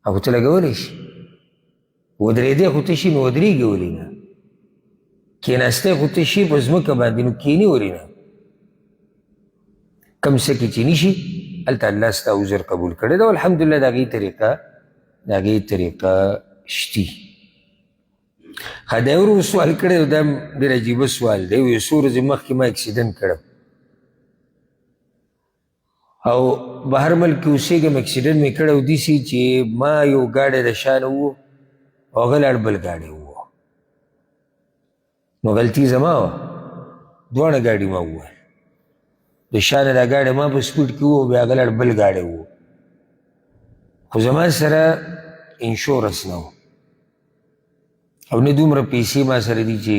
هغه ته لګولی شي، ودرېدی خو ته شي، نو ودرېږي ولې نه؟ کېناستی خو ته شي په ځمکه باندې، نو کښېني ولې نه؟ کوم څه کې چې نه شي هلته الله ستا عذر قبول کړی ده. الحمدلله د هغې طریقه، د هغې طریقه شتي. ښه دا ورور سوال کړی، دا ډېر عجیبه سوال دی. وایي څو ورځې مخکې ما اکسیډنټ کړی او بهر ملک کې اوسېږم، اکسیډنټ مې کړی او داسې چې ما یو ګاډی د شا نه وو او هغه لاړ بل ګاډی وو، نو غلطي زما وه، دواړه ګاډي ما ووهل. د شا نه دا ګاډی ما په سپیډ کې وو، بیا هغه لاړ بل ګاډی وو، خو زما سره انشورنس نه و او نه دومره پیسې ما سره دي چې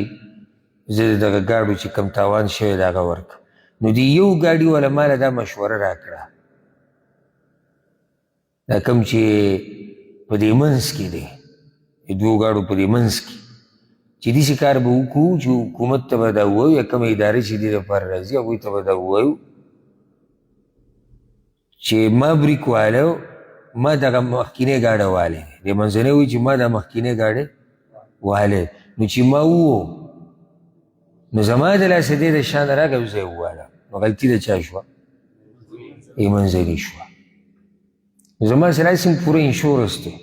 زه د دغه ګاډو چې کوم تاوان شوی د هغه ورکړم. نو د یو ګاډي والا ما له دا مشوره راکړه، دا کوم چې په دې منځ کې دی، د دوو ګاډو په دې منځ کې، چې داسې کار به وکړو چې حکومت ته به دا ووایو یا کومه اداره چې دې لپاره راځي هغوی ته به دا ووایو چې ما بریک والی، ما دغه مخکینی ګاډی والی دی، منځنی وایي چې ما دا مخکینی ګاډی والی، نو چې ما وو نو زما د لاسه دی د شا نه راغی او زه یې ووالم، نو غلطي د چا شوه؟ یې منځني شوه. زما سره هسې هم پوره انشورنس دی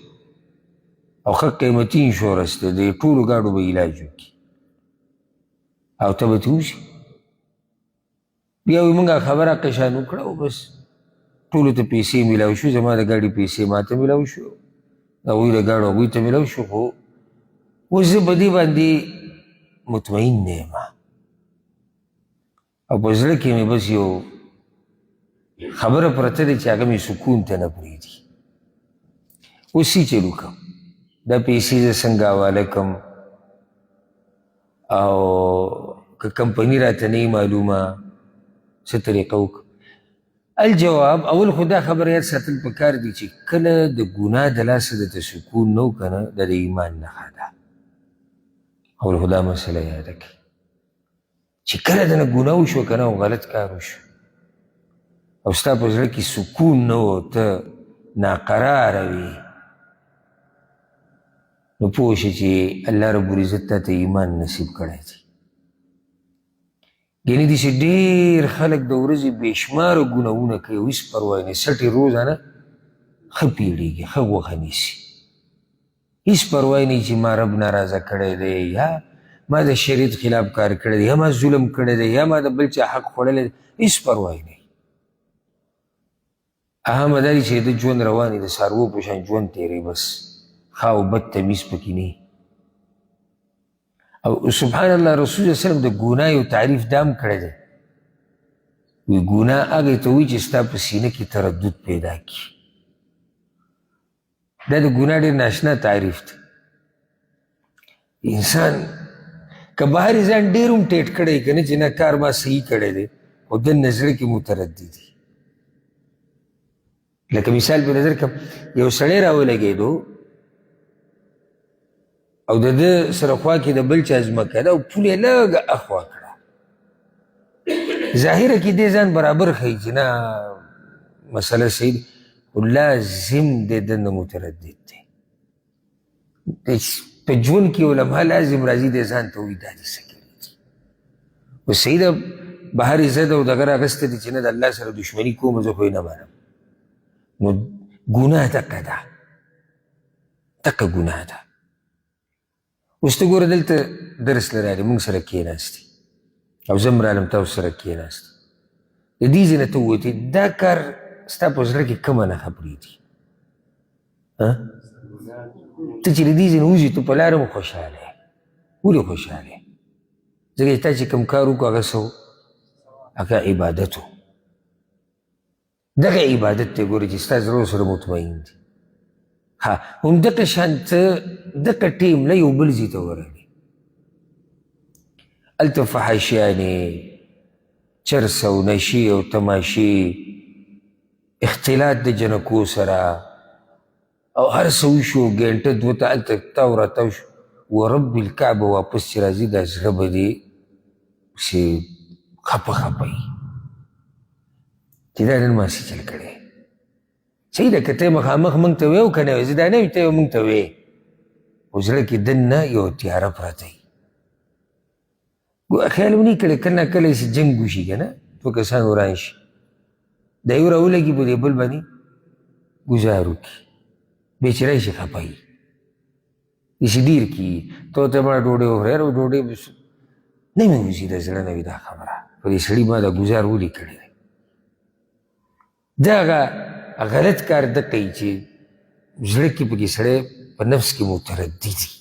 او ښه قیمتي انشورنس دی، د ټولو ګاډو به علاج وکړي او ته به ترې وځي. بیا وایي موږ خبره قشان وکړه او بس ټولو ته پیسې میلاو شو، زما د ګاډي پیسې ما ته میلاو شو، د هغوی د ګاډو هغوی ته میلاو شو. خو اوس زه په دې باندې مطمئن نه یم او په زړه کې مې بس یو خبره پرته ده چې هغه مې سکون ته نه پرېږدي. اوس څه چل وکړم؟ دا پیسې زه څنګه حواله کړم؟ او که کمپني راته نه معلومه، څه طریقه وکړم؟ الجواب، اول خو دا خبره یاد ساتل پکار دي چې کله د ګناه د لاسه درته سکون نه و که نه، دا د ایمان نښه ده. اول خو دا مسله یاده کړئ چې کله دنه ګناه وشوه که نه او غلط کار وشو، او ستا په زړه کې سکون نه و، ته ناقراره وي، نو پوه شه چې الله رب العزت تا ته ایمان نصیب کړی دی. ګنې داسې ډېر خلک د ورځې بې شماره ګناهونه کوي او هېڅ پروا یې نه، سټې روزانه ښه پیړېږي، ښه غوښه نیسي، هېڅ پروا یې نه چې ما رب ناراضه کړی دی، یا ما د شریعت خلاف کار کړی دی، یا ما ظلم کړی دی، یا ما د بل چا حق خوړلی دی، هېڅ پروا یې نه. اهمه دا دی چې د ژوند روان دی، د څاروو په شان ژوند تېروي، بس ښه او بد تمیز پکې نه. او سبحان الله، رسول الله صلی الله علیه وسلم د ګناه یو تعریف دا هم کړی دی، وایي ګناه هغې ته وایي چې ستا په سینه کې تردد پیدا کړي. دا د ګناه ډېر ناشنا تعریف دی. انسان که بهر یې ځان ډېر هم ټیټ کړی که نه چې نه کار ما صحیح کړی دی، خو دننه زړه کې متردد دی. لکه مثال په نظر کم، یو سړی راولګېدو او د ده سره خوا کې د بل چا ځمکه ده او پوله یې لږه اخوا کړه، ظاهره کې دی ځان برابر ښیي چې نه مسله صحیح ده، خو لازم دی دننه متردد دی. په ژوند کې یو لمحه لازم راځي دی ځان ته وایي دا دې څه کړي دي. خو صحیح ده، بهر یې زده او دغه راغستی دی چې نه د الله سره دښمني کوم، زه خو یې نه منم. نو ګناه دقه ده، دقه ګناه ده. اوس ته ګوره دلته درس له راغلې، موږ سره کښېناستې او زه هم رالم تاسو سره کښېناستم، د دې ځای نه ته ووتې، دا کار ستا په زړه کې کومه نښه پرېږدي؟ ته چې له دې ځای نه وځې ته په لاره هم خوشحاله یې. ولې خوشحاله یې؟ ځکه چې تا چې کوم کار وکړو هغه څه و؟ هغه عبادت و. دغه عبادت دی ګوره چې ستا زړه سره مطمئن دی. ها همدغه شان ته دغه ټیم له یو بل ځای ته ورغلې، هلته فحاشیانې، چرس او نشې او تماشې، اختلاط د جنکو سره او هر څه وشو، ګنټه دوه ته هلته تاو راتاو شو، ورب الکعبه واپس چې راځي دا زړه به دې پسې خپه خپه وي چې دا نن ما څه چل کړی. صحیح ده که ته مخامخ موږ ته وې او که نه وې، زه دا نه وایم ته موږ ته وې، خو زړه کې دننه یو تیاره پرته وي. خیال مې نه کړی کله کله چې جنګ وشي که نه، دوه کسان وران شي، دا یو راولګي په دې بل باندې ګوزار وکړي، بیا چې راشي خفه وي، داسې ډېر کېږي. ته ورته ما ډوډۍ وخوره، یاره ډوډۍ نه مې وځي د زړه نه وي دا خبره، په دې سړي ما دا ګوزار ولې کړی دی؟ دغه غلط کار ده کوي چې زړه کې پکې سړی په نفس کې متردد وي.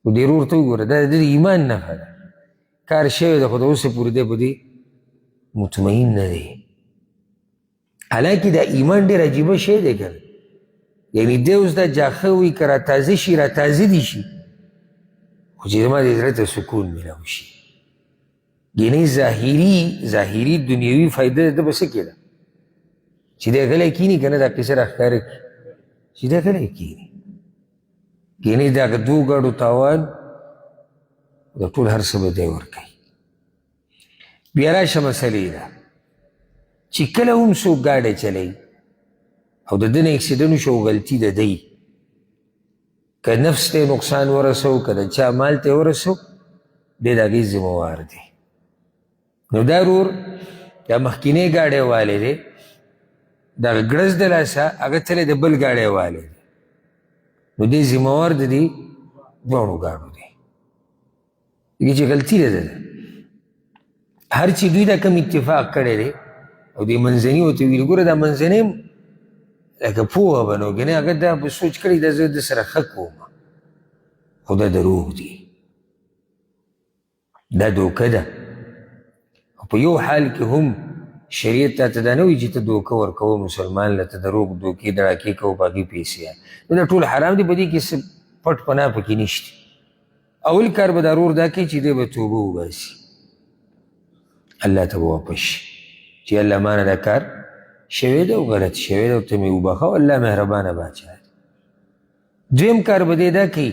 نو دې ورور ته وګوره، دا د ایمان نښه ده، کار شوی دی خو تر اوسه پورې دی په دې مطمئن نه دی. حالانکه دا ایمان ډېر عجیبه شی دی که نه، یعنې دی اوس دا جاخه وي که راتازه شي، راتازه دي شي، خو چې زما دې زړه ته سکون میلاو شي. ګینې ظاهري دنیوي فایده ده به څه کې ده چې دی غلی کښېني که نه، دا قصه راښکاره کړي چې دی غلی کښېني. ګینې د هغه دوو ګاډو تاوان د ټول هر څه به دی ورکوي. بیا راشه مسلې ده چې کله هم څوک ګاډی چلوي او د ده نه اکسیډنټ وشو او غلطي د دی، که نفس ته نقصان ورسو، که د چا مال ته ورسو، دی د هغې ذمهوار دی. نو دا ورور دا مخکینی ګاډی والی دی، دغه ګړز د لاسه هغه تللی د بل ګاډی والی دی، نو دی ذمهوار د دې دواړو ګاډو دی، ځکه چې غلطي ده ده. هر چې دوی دا کوم اتفاق کړی دی او دې منځني ورته ویلي، ګوره دا منځنی هم لکه پوهه به نو ګنې هغه دا په سوچ کړی دا زه ده سره ښه کوم، خو دا دروغ دي، دا دوکه ده. او په یو حال کې هم شریعت تا ته دا نه وایي چې ته دوکه ورکوه مسلمان له، ته دروغ دوکې دړاکې کوه په هغې پیسې، نو دا ټول حرام دي، په دې کې څه پټ پناه پکې نشته. اول کار به دا ورور دا کوي چې دی به توبه وباسي، الله ته به واپس شي چې الله ما نه دا کار شوی دی او غلط شوی دی او ته مې وبخښه او الله مهربانه باچا دی. دویم کار به دی دا کوي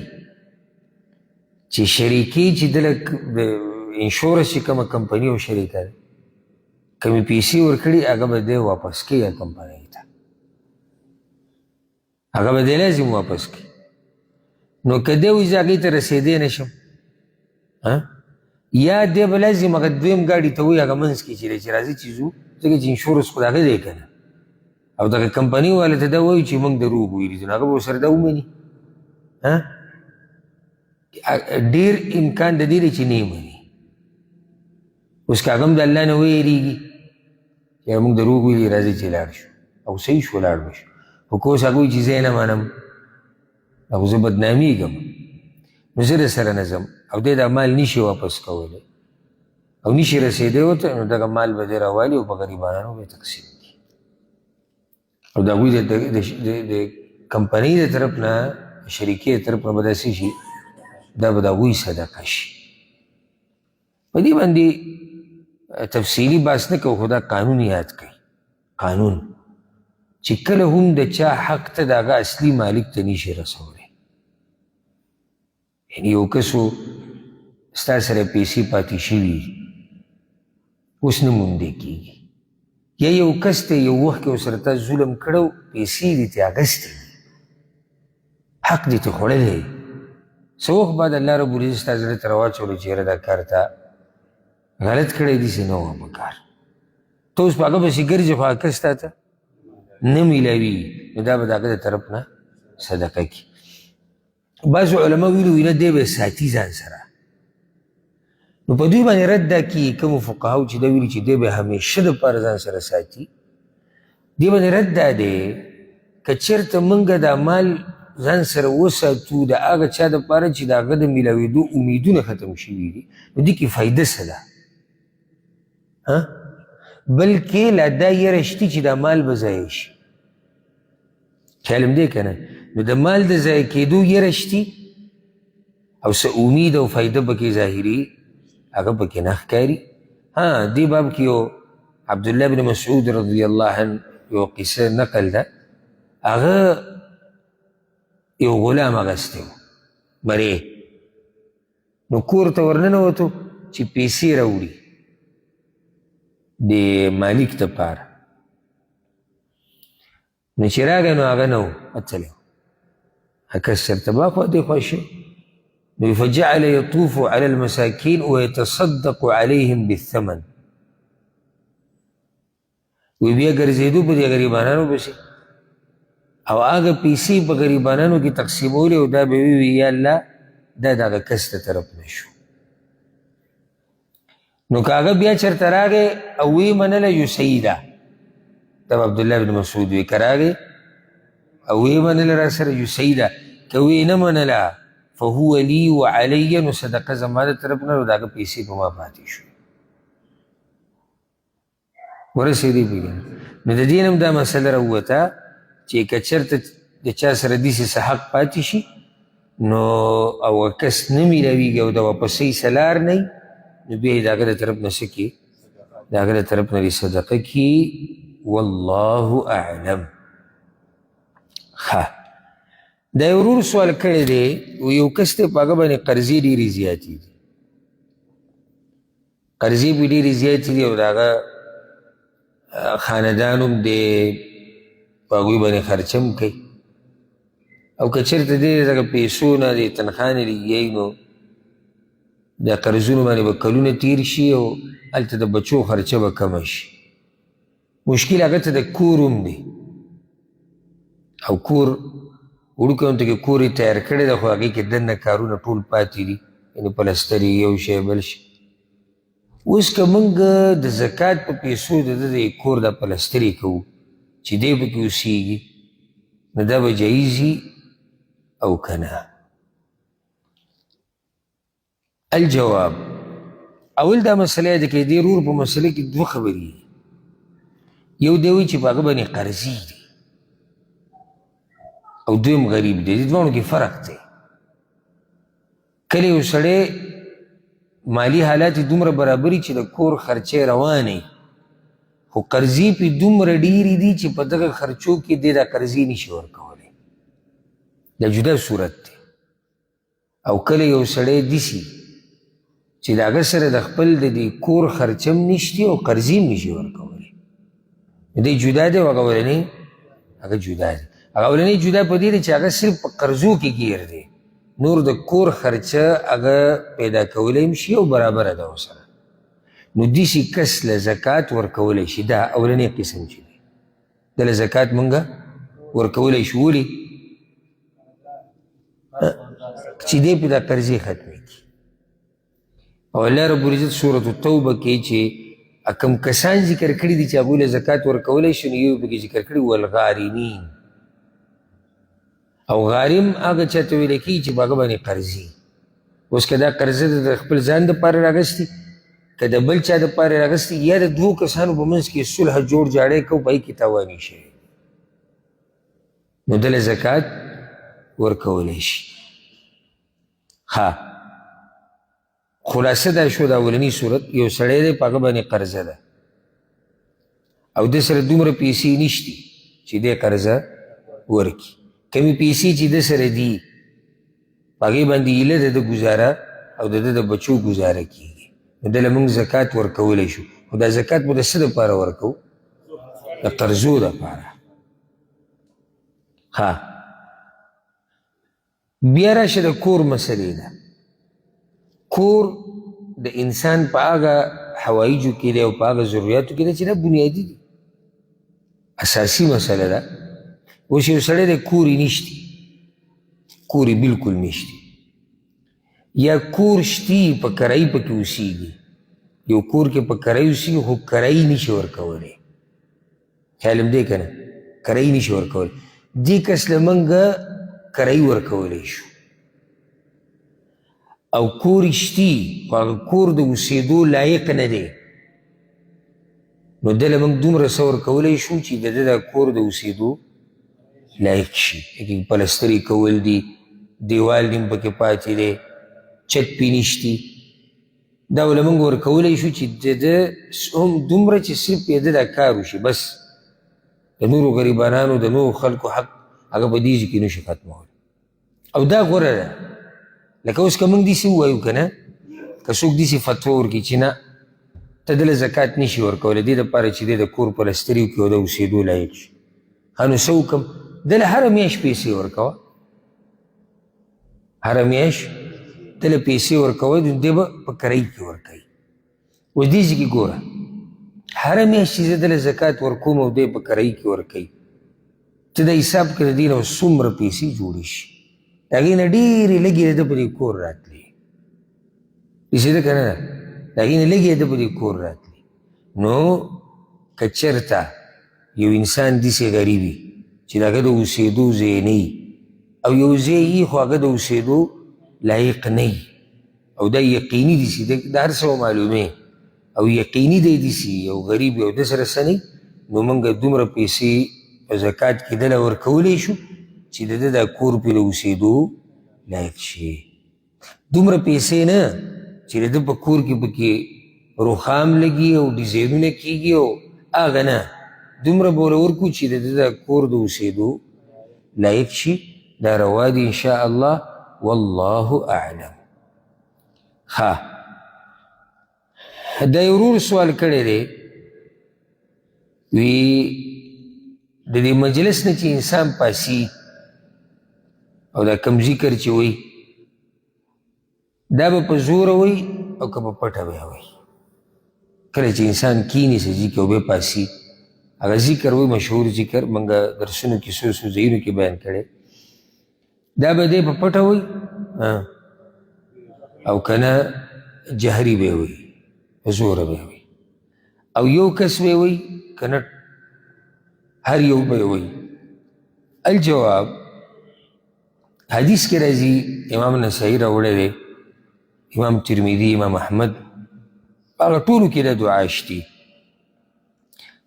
چې شریکې چې دله د انشورنس چې کومه کمپني او شریکه ده، کومې پیسې ورکړي هغه به دی واپس کوي کمپنۍ ته، هغه به دی لازم واپس کړي. نو که دی وایي زه هغې ته رسېدی نه شم، یا دی به لازم هغه دویم ګاډي ته وایي هغه منځ کې چې دی چې راځي چې ځو، ځکه چې انشورنس خو د هغه دی که نه، او دغه کمپنۍ والا ته دا وایي چې موږ دروغ ویلي دي، نو هغه به ورسره دا ومني. ډېر امکان د دې دی چې نه یې مني. اوس که هغه هم د الله نه ویرېږي چې موږ دروغ ویلي راځي چې لاړ شو، او صحیح شو لاړ به شو. خو که اوس هغه وایي چې زه یې نه منم، خو زه بدنامېږم، نو زه در سره نه ځم، او دی دا مال نشي واپس کولی او نشي رسېدی ورته، نو دغه مال به دی راوالي او په غریبانو به یې تقسیم کړي. او د هغوی د کمپنۍ د طرف نه، شریکې د طرف نه به داسې شي، دا به د هغوی صدقه شي. په دې باندې تفصیلي بحث نه کوو، خو دا قانون یاد کړئ، قانون چې کله هم د چا حق ته د هغه اصلي مالک ته نشي رسولی. یعنې یو کس و ستا سره پیسې پاتې شوي اوس نه موندی کېږي، یا یو کس ته یو وخت کې ورسره تا ظلم کړی و، پیسې دې ترې اخیستې دي، حق دې ترې خوړلی دی، څه وخت بعد الله رب العزت ستا زړه ته راواچولو چې یاره دا کار تا غلط کړی داسې نه وه په کار، ته اوس په هغه پسې ګرځې خو هغه کس تا ته نه میلاویږي، نو دا به د هغه د طرف نه صدقه کړي. بعضو علما ویلي وي نه دی به یې ساتي ځان سره، نو په دوی باندې رد دا کېږي کومو فقهاو چې دا ویلي چې دی به همیشه دپاره ځان سره ساتي، دې باندې رد دا دی که چېرته موږ دا مال ځان سره وساتو د هغه چا دپاره چې د هغه د میلاوېدو امیدونه ختم شوي دي، نو دې کې فایده څه ده؟ بلکې لا دا یره شتي چې دا مال به ضایع شي، خیال هم دی که نه؟ نو د مال د ضایع کېدو یره شتي او څه امید او فایده پکې ظاهري هغه پکې نه ښکاري. ها دې باب کې یو عبدالله بن مسعود رضی الله عنه یو قصه نقل ده، هغه یو غلام اخیستی و مرې، نو کور ته ورننوتو چې پیسې راوړي د مالک دپاره، نو چې راغی نو هغه نه و وتلی و، کس چېرته به اخوا دېخوا شي. نو فجعل يطوف على المساكين ويتصدق عليهم بالثمن، وی بیا ګرځېدو په دې غریبانانو پسې او هغه پیسې په غریبانانو کې تقسیمولې، او دا به وي یا الله دا د هغه کس د طرف نه شو. نو که هغه بیا چېرته راغی او ویې منله یو صحیح ده، دا به عبدالله بن مسعود وي، که راغی او ویې منله را سره یو صحیح ده، که ویې نه منله فهو لي وعلي، نو صدقه زما د طرف نه، نو د هغه پیسې په ما پاتې شو. ورسېدې پرې که نه؟ نو د دې نه هم دا مسله راووته چې که چېرته د چا سره داسې څه حق پاتې شي نو او هغه کس نه میلاویږي او د واپسۍ څه لار نه وي، نو بیا یې د هغه د طرف نه څه کړي، د هغه د طرف نه دې صدقه کړي. والله اعلم. ښه دا یو ورور سوال کړی دی، یو کس دی په هغه باندې قرضې ډېرې زیاتې دي، قرضې پرې ډېرې زیاتې دي او د هغه خاندان هم دی په هغوی باندې خرچه هم کوي، او که چېرته دی دغه پیسو نه د تنخوا نه لګېږي نو د قرضونو باندې به کلونه تېر شي او هلته د بچو خرچه به کمه شي. مشکل هغه ته د کور هم دی، او کور وړوکی غونډه کې کور یې تیار کړی دی، خو هغې کې دننه کارونه ټول پاتې دي، یعنې پلستر یې یو شی بل شی. اوس که موږ د زکات په پیسو د ده د کور دا پلسترې کوو چې دی پکې اوسېږي، نو دا به جایز وي او که نه؟ الجواب، اول دا مسله ده کې دې ورور په مسله کې دوه خبرې دي. یو دی وایي چې په هغه باندې قرضې دي او دویم غریب دی، دې دواړو کې فرق دی. کله یو سړی مالي حالات یې دومره برابري چې د کور خرچې روانې، خو قرضې پې دومره ډېرې دي چې په دغه خرچو کې دی دا قرضې نشي ورکولی، دا جدا صورت دی. او کله یو سړی دسی چې د هغه سره د خپل د دې کور خرچه هم نشتي او قرضې هم نشي ورکولی. دی جدا دی او هغه اولنی هغه جدا دی. هغه اولنی جدا په دې دی چې هغه صرف په قرضو کې ګیر دی، نور د کور خرچه هغه پیدا کولی هم شي او برابره ده ورسره. نو داسې کس له زکات ورکولی شي. دا اولنی قسم چې دی ده له زکات مونږ ورکولی شو. ولې؟ چې دی پې دا قرضې ختمې کړي. او الله رب العزت سورة التوبه کې چې کوم کسان ذکر کړي دي چې هغوی له زکات ورکولی شي، نو یو پکې ذکر کړي والغارمین. او غارم هغه چا ته ویل کېږي چې په هغه باندې قرضې. اوس که دا قرضه د خپل ځان دپاره راغستي، که د بل چا دپاره راغستي، یا د دوو کسانو په منځ کې صلح جوړ جاړی کوو، په هغې کې تاواني شوی، نو ده له زکات ورکولی شي. ښه، خلاصه دا شو د اولني صورت، یو سړی دی په هغه باندې قرضه ده او ده سره دومره پیسې نشتي چې دی قرضه ورکړي. کمې پیسې چې ده سره دي په هغې باندې ایله د ده ګزاره او د ده د بچو ګزاره کېږي، نو ده له موږ زکات ورکولی شو. خو دا زکات به د څه دپاره ورکوو؟ د قرضو دپاره. ښه، بیا راشه د کور مسلې ده. کور د انسان په هغه حوایجو کې دی او په هغه ضروریاتو کې دی چې دا بنیادي دي، اساسي مسله ده. اوس یو سړی دی کور یې نشتي، کور یې بلکل نشتي، یا کور شتي په کرایي پکې اوسېږي، یو کور کې په کرایي اوسېږي خو کرایي نشي ورکولی، خیال هم دی که نه، کرایي نشي ورکولی. دې کس له موږ کرایي ورکولی شو او کور یې شتي خو هغه کور د اوسېدو لایق نه دی، نو ده له موږ دومره څه ورکولی شو چې د ده دا کور د اوسېدو لایق شي. لکه پلسترې کول دي، دیوال دې هم پکې پاتې دی، چت پې نشتي، دا له موږ ورکولی شو چې د ده هم دومره چې صرف یې ده دا کار وشي بس، د نورو غریبانانو د نورو خلکو حق هغه په دې ځای کې نشي ختمولی. او دا غوره ده. لکه اوس که موږ داسې ووایو که نه، که څوک داسې فتوا ورکړي چې نه ته ده له زکات نشي ورکولی دې دپاره چې دی د کور پلستري وکړي او د اوسېدو لایق شي، ښه نو څه وکړم؟ ده له هره میاشت پیسې ورکوه، هره میاشت ده له پیسې ورکوه، نو دی به په کرایي کې ورکوي. اوس دې ځای کې ګوره، هره میاشت چې زه ده له زکات ورکوم او دی په کرایي کې ورکوي، ته دا حساب کړه د دې نه څومره پیسې جوړې شي، د هغې نه ډېرې لږې د ده په دې کور راتلې، داسې ده که نه ده؟ د هغې نه لږې د ده په دې کور راتلې. نو که چېرته یو انسان داسې غریب وي چې د هغه د اوسېدو ځای نه وي، او یو ځای وي خو هغه د اوسېدو لایق نه وي، او دا یقیني دي چې د هر څه معلومې او یقیني دی داسې یو غریب یو ده سره څه نه وي، نو موږ دومره پیسې په زکات کې ده له ورکولی شو چې د ده دا کور پرې د اوسېدو لایق شي. دومره پیسې نه چې د ده په کور کې پکې رخام لګي او ډیزاینونه کېږي او هغه نه، دومره به ورله ورکړو چې د ده دا کور د اوسېدو لایق شي. دا روا دي ان شاء الله، والله اعلم. ښه، دا یو ورور سوال کړی دی، وی د دې مجلس نه چې انسان پاسي او دا کم ذکر چې وایي دا به په زوره وایي او که په پټه به وایي؟ کله چې انسان کیني څه ذکر او بیا پاسي هغه ذکر وایي، مشهور ذکر موږ درسونو کې څو څو ځایونو کې بیان کړی، دا به دی په پټه وایي او که نه جهري به وایي، په زوره به وایي، او یو کس به وایي که نه هر یو به وایي. الجواب، حدیث کې راځي، امام نسائی راوړی دی، امام ترمذي، امام احمد، هغه ټولو کې دا دعا شتي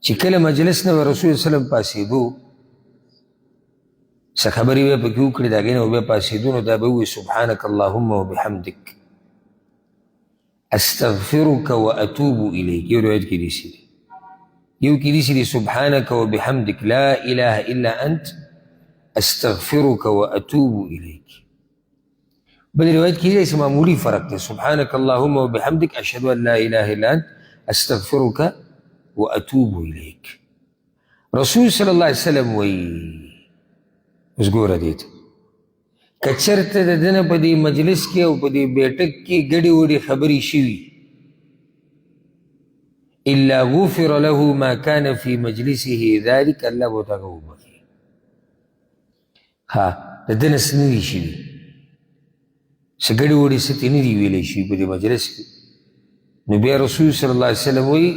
چې کله مجلس نه رسول الله وسلم پاڅېدو، څه خبرې به پکې وکړي، د هغې نه به پاڅېدو، نو دا به ووایي سبحانک اللهم وبحمدک استغفرک واتوب الیک. یو روایت کې داسې دی، یو کې داسې دی سبحانک وبحمدک لا اله الا انت استغفرک واتوب الیک. بل روایت کې دی چې معمولي فرق دی، سبحانك اللهم وبحمدك اشهد ان لا اله الا انت استغفرك واتوب الیک. رسول صلی الله علیه وسلم وایي، اوس ګوره دې ته، که چېرته د ده نه په دې مجلس کې او په دې بیټک کې ګډې وډې خبرې شوي، الا غفر له ما كان في مجلسه ذلك، الله به ورته هغه وبخښي. ها، د ده نه څه نه دي شوي، څه ګډې وډې څه ترې نه دي ویلی شوي په دې مجلس کې. نو بیا رسول صلی الله علیه وسلم وایي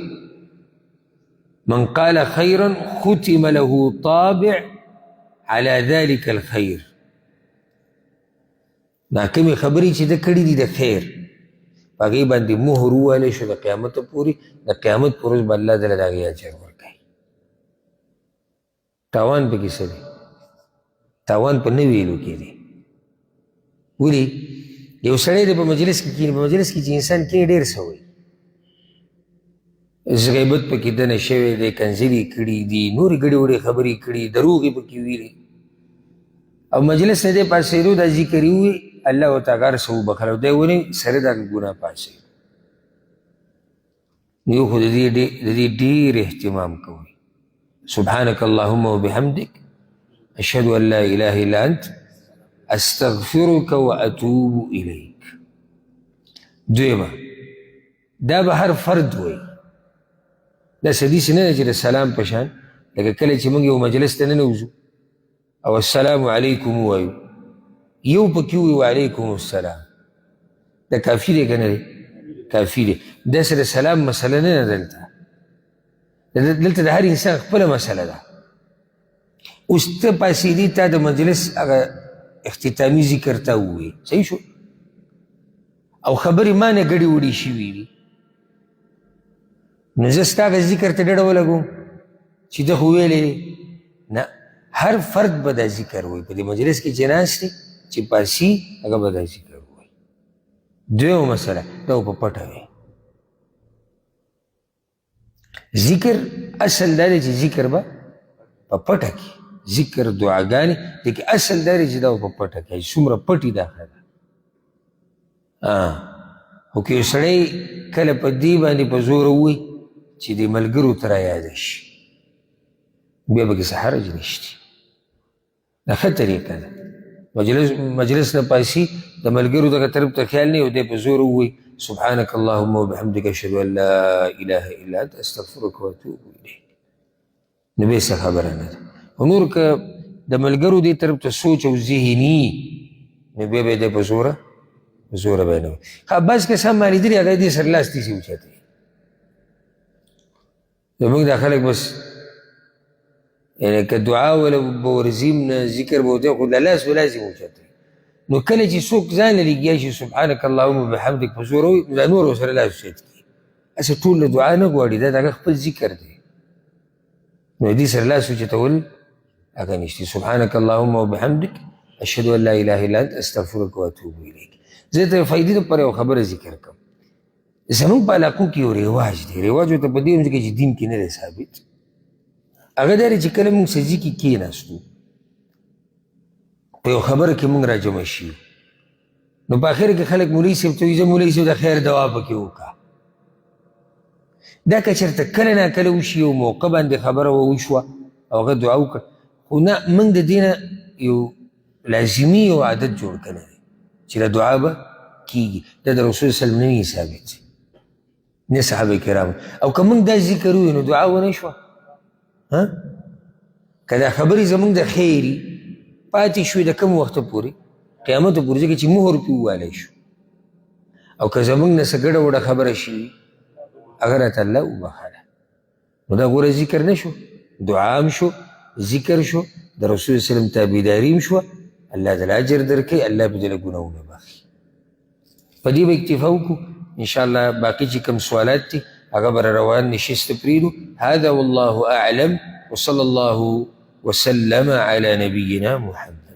من قال خيرا ختم له طابع على ذلك الخير. دا کومې خبرې چې ده کړې دي د خیر، په هغې باندې مهر ووهلی شو د قیامته پورې، د قیامت په ورځ به الله دله د هغې اجر ورکوي. تاوان پکې څه دی؟ تاوان په نه ویلو کې دی. ولې؟ یو سړی دی په مجلس کې کښېني، په مجلس کې چې انسان کښېني ډېر څه وایي، غیبت پکې دنه شوی دی، کنځلې کړي دي، نورې ګډې وډې خبرې کړي، دروغ یې پکې ویلي، او مجلس نه دی پاڅېدو، دا ذکر یې ووایي، الله ورته هغه هر څه وبخښل، او دی ونیو سره د هغې ګناه پاڅېدو. نو یو خو د دې ډېر اهتمام کوئ. سبحانك اللهم وبحمدك أشهد أن لا إله إلا أنت أستغفرك وأتوب إليك. دویمه، دا به هر فرد وایي، دا څه داسې نه ده چې د سلام په شان، لکه کله چې موږ یو مجلس ته ننوځو او السلام علیکم ووایو، یو پکې ووایي وعلیکم السلام، دا کافي دی که نه دی؟ کافي دی. داسې د سلام مسله نه ده دلته، دلته د هر انسان خپله مسله ده. اوس ته پاڅېدې، تا د مجلس هغه اختتامي ذکر ته ووایي، صحیح شو، او خبرې ما نه ګډې وډې شوي دي، نو زه ستا هغه ذکر ته ډډه ولګوم چې ده خو ویلی دی؟ نه، هر فرد به دا ذکر وایي په دې مجلس کې چې ناست دی، چې پاسي هغه به دا ذکر وایي. دویمه مسله، دا په پټه وي ذکر. اصل دا دی چې ذکر به په پټه کې، ذکر دعاګانې دې کې اصل دا دی چې دا په پټه کې، څومره پټي دا ښه ده. خو که یو سړی کله په دې باندې په زوره ووایي چې د ملګرو ته رایاده شي، بیا پکې څه حرج نشته. دا ښه طریقه ده. مجلس نه پاسي د ملګرو دغه طرف ته خیال نه، او دی په زور ووایي سبحانك اللهم وبحمدك أشهد أن لا إله إلا أنت أستغفرك وأتوب إليك، نو بیا څه خبره نه ده. خو نور که د ملګرو دې طرف ته سوچ او ذهني، نو بیا به دی په زوره به نه وایي. ښه، بعض کسان ما لیدلي هغه دې سره لاس داسې اوچتوي. زموږ دا خلک بس یعنې که دعا وله به ورځي هم نه، ذکر به ورته، خو د لاس به لازم اوچتوي. نو کله چې څوک ځان له لګیا شي سبحانک اللهم وبحمدک په زوره وایي، نو دا نور ورسره لاس اوچت کړي. هسې ټول له دعا نه غواړي، دا د هغه خپل ذکر دی. نو دې سره لاس اوچتول هغه نشته. سبحانک اللهم وبحمدک اشهد ان لا اله الا انت استغفرک واتوب الیک. زه ته فایدې لپاره یو خبره ذکر کوم. زموږ په علاقو کې یو رواج دی، رواج ورته په دې هم ځکه چې دین کې نه دی ثابت. هغه دا دی چې کله موږ سجدي کې کېناستو، په یو خبره کې موږ راجمع شي، نو په اخر کې خلک مولوي صاحب ته وایي ځه مولوي صاحب د خیر دوا پکې وکړه. دا که چېرته کله ناکله وشي، یو موقع باندې خبره وشوه او هغه دعا وکړه، خو نه، موږ د دې نه یو لازمي یو عادت جوړ کړی دی چې دا دعا به کېږي. دا د رسول صلی الله علیه وسلم نه وي ثابت، نه صحابه کرام. او که موږ دا ذکر ووایو نو دعا ونه شوه. ها، که دا خبرې زموږ د خیري پاتې شوې د کوم وخته پورې، قیامت پورې، ځکه چې مهر پرې ووالی شو. او که زموږ نه څه ګډه وډه خبره شي، هغه راته الله وبخښله. نو دا غوره ذکر نه شو، دعا هم شو، ذکر شو، د رسول صلی الله علیه وسلم تابعداري هم شوه. الله دله اجر درکوي، الله به دله ګناهونه بخښي. په دې به اکتفا وکړو ان شاء الله. باقي چې کوم سوالات دي هغه به روان نشست پرېږدو. هذا والله أعلم، وصلى الله وسلم على نبينا محمد.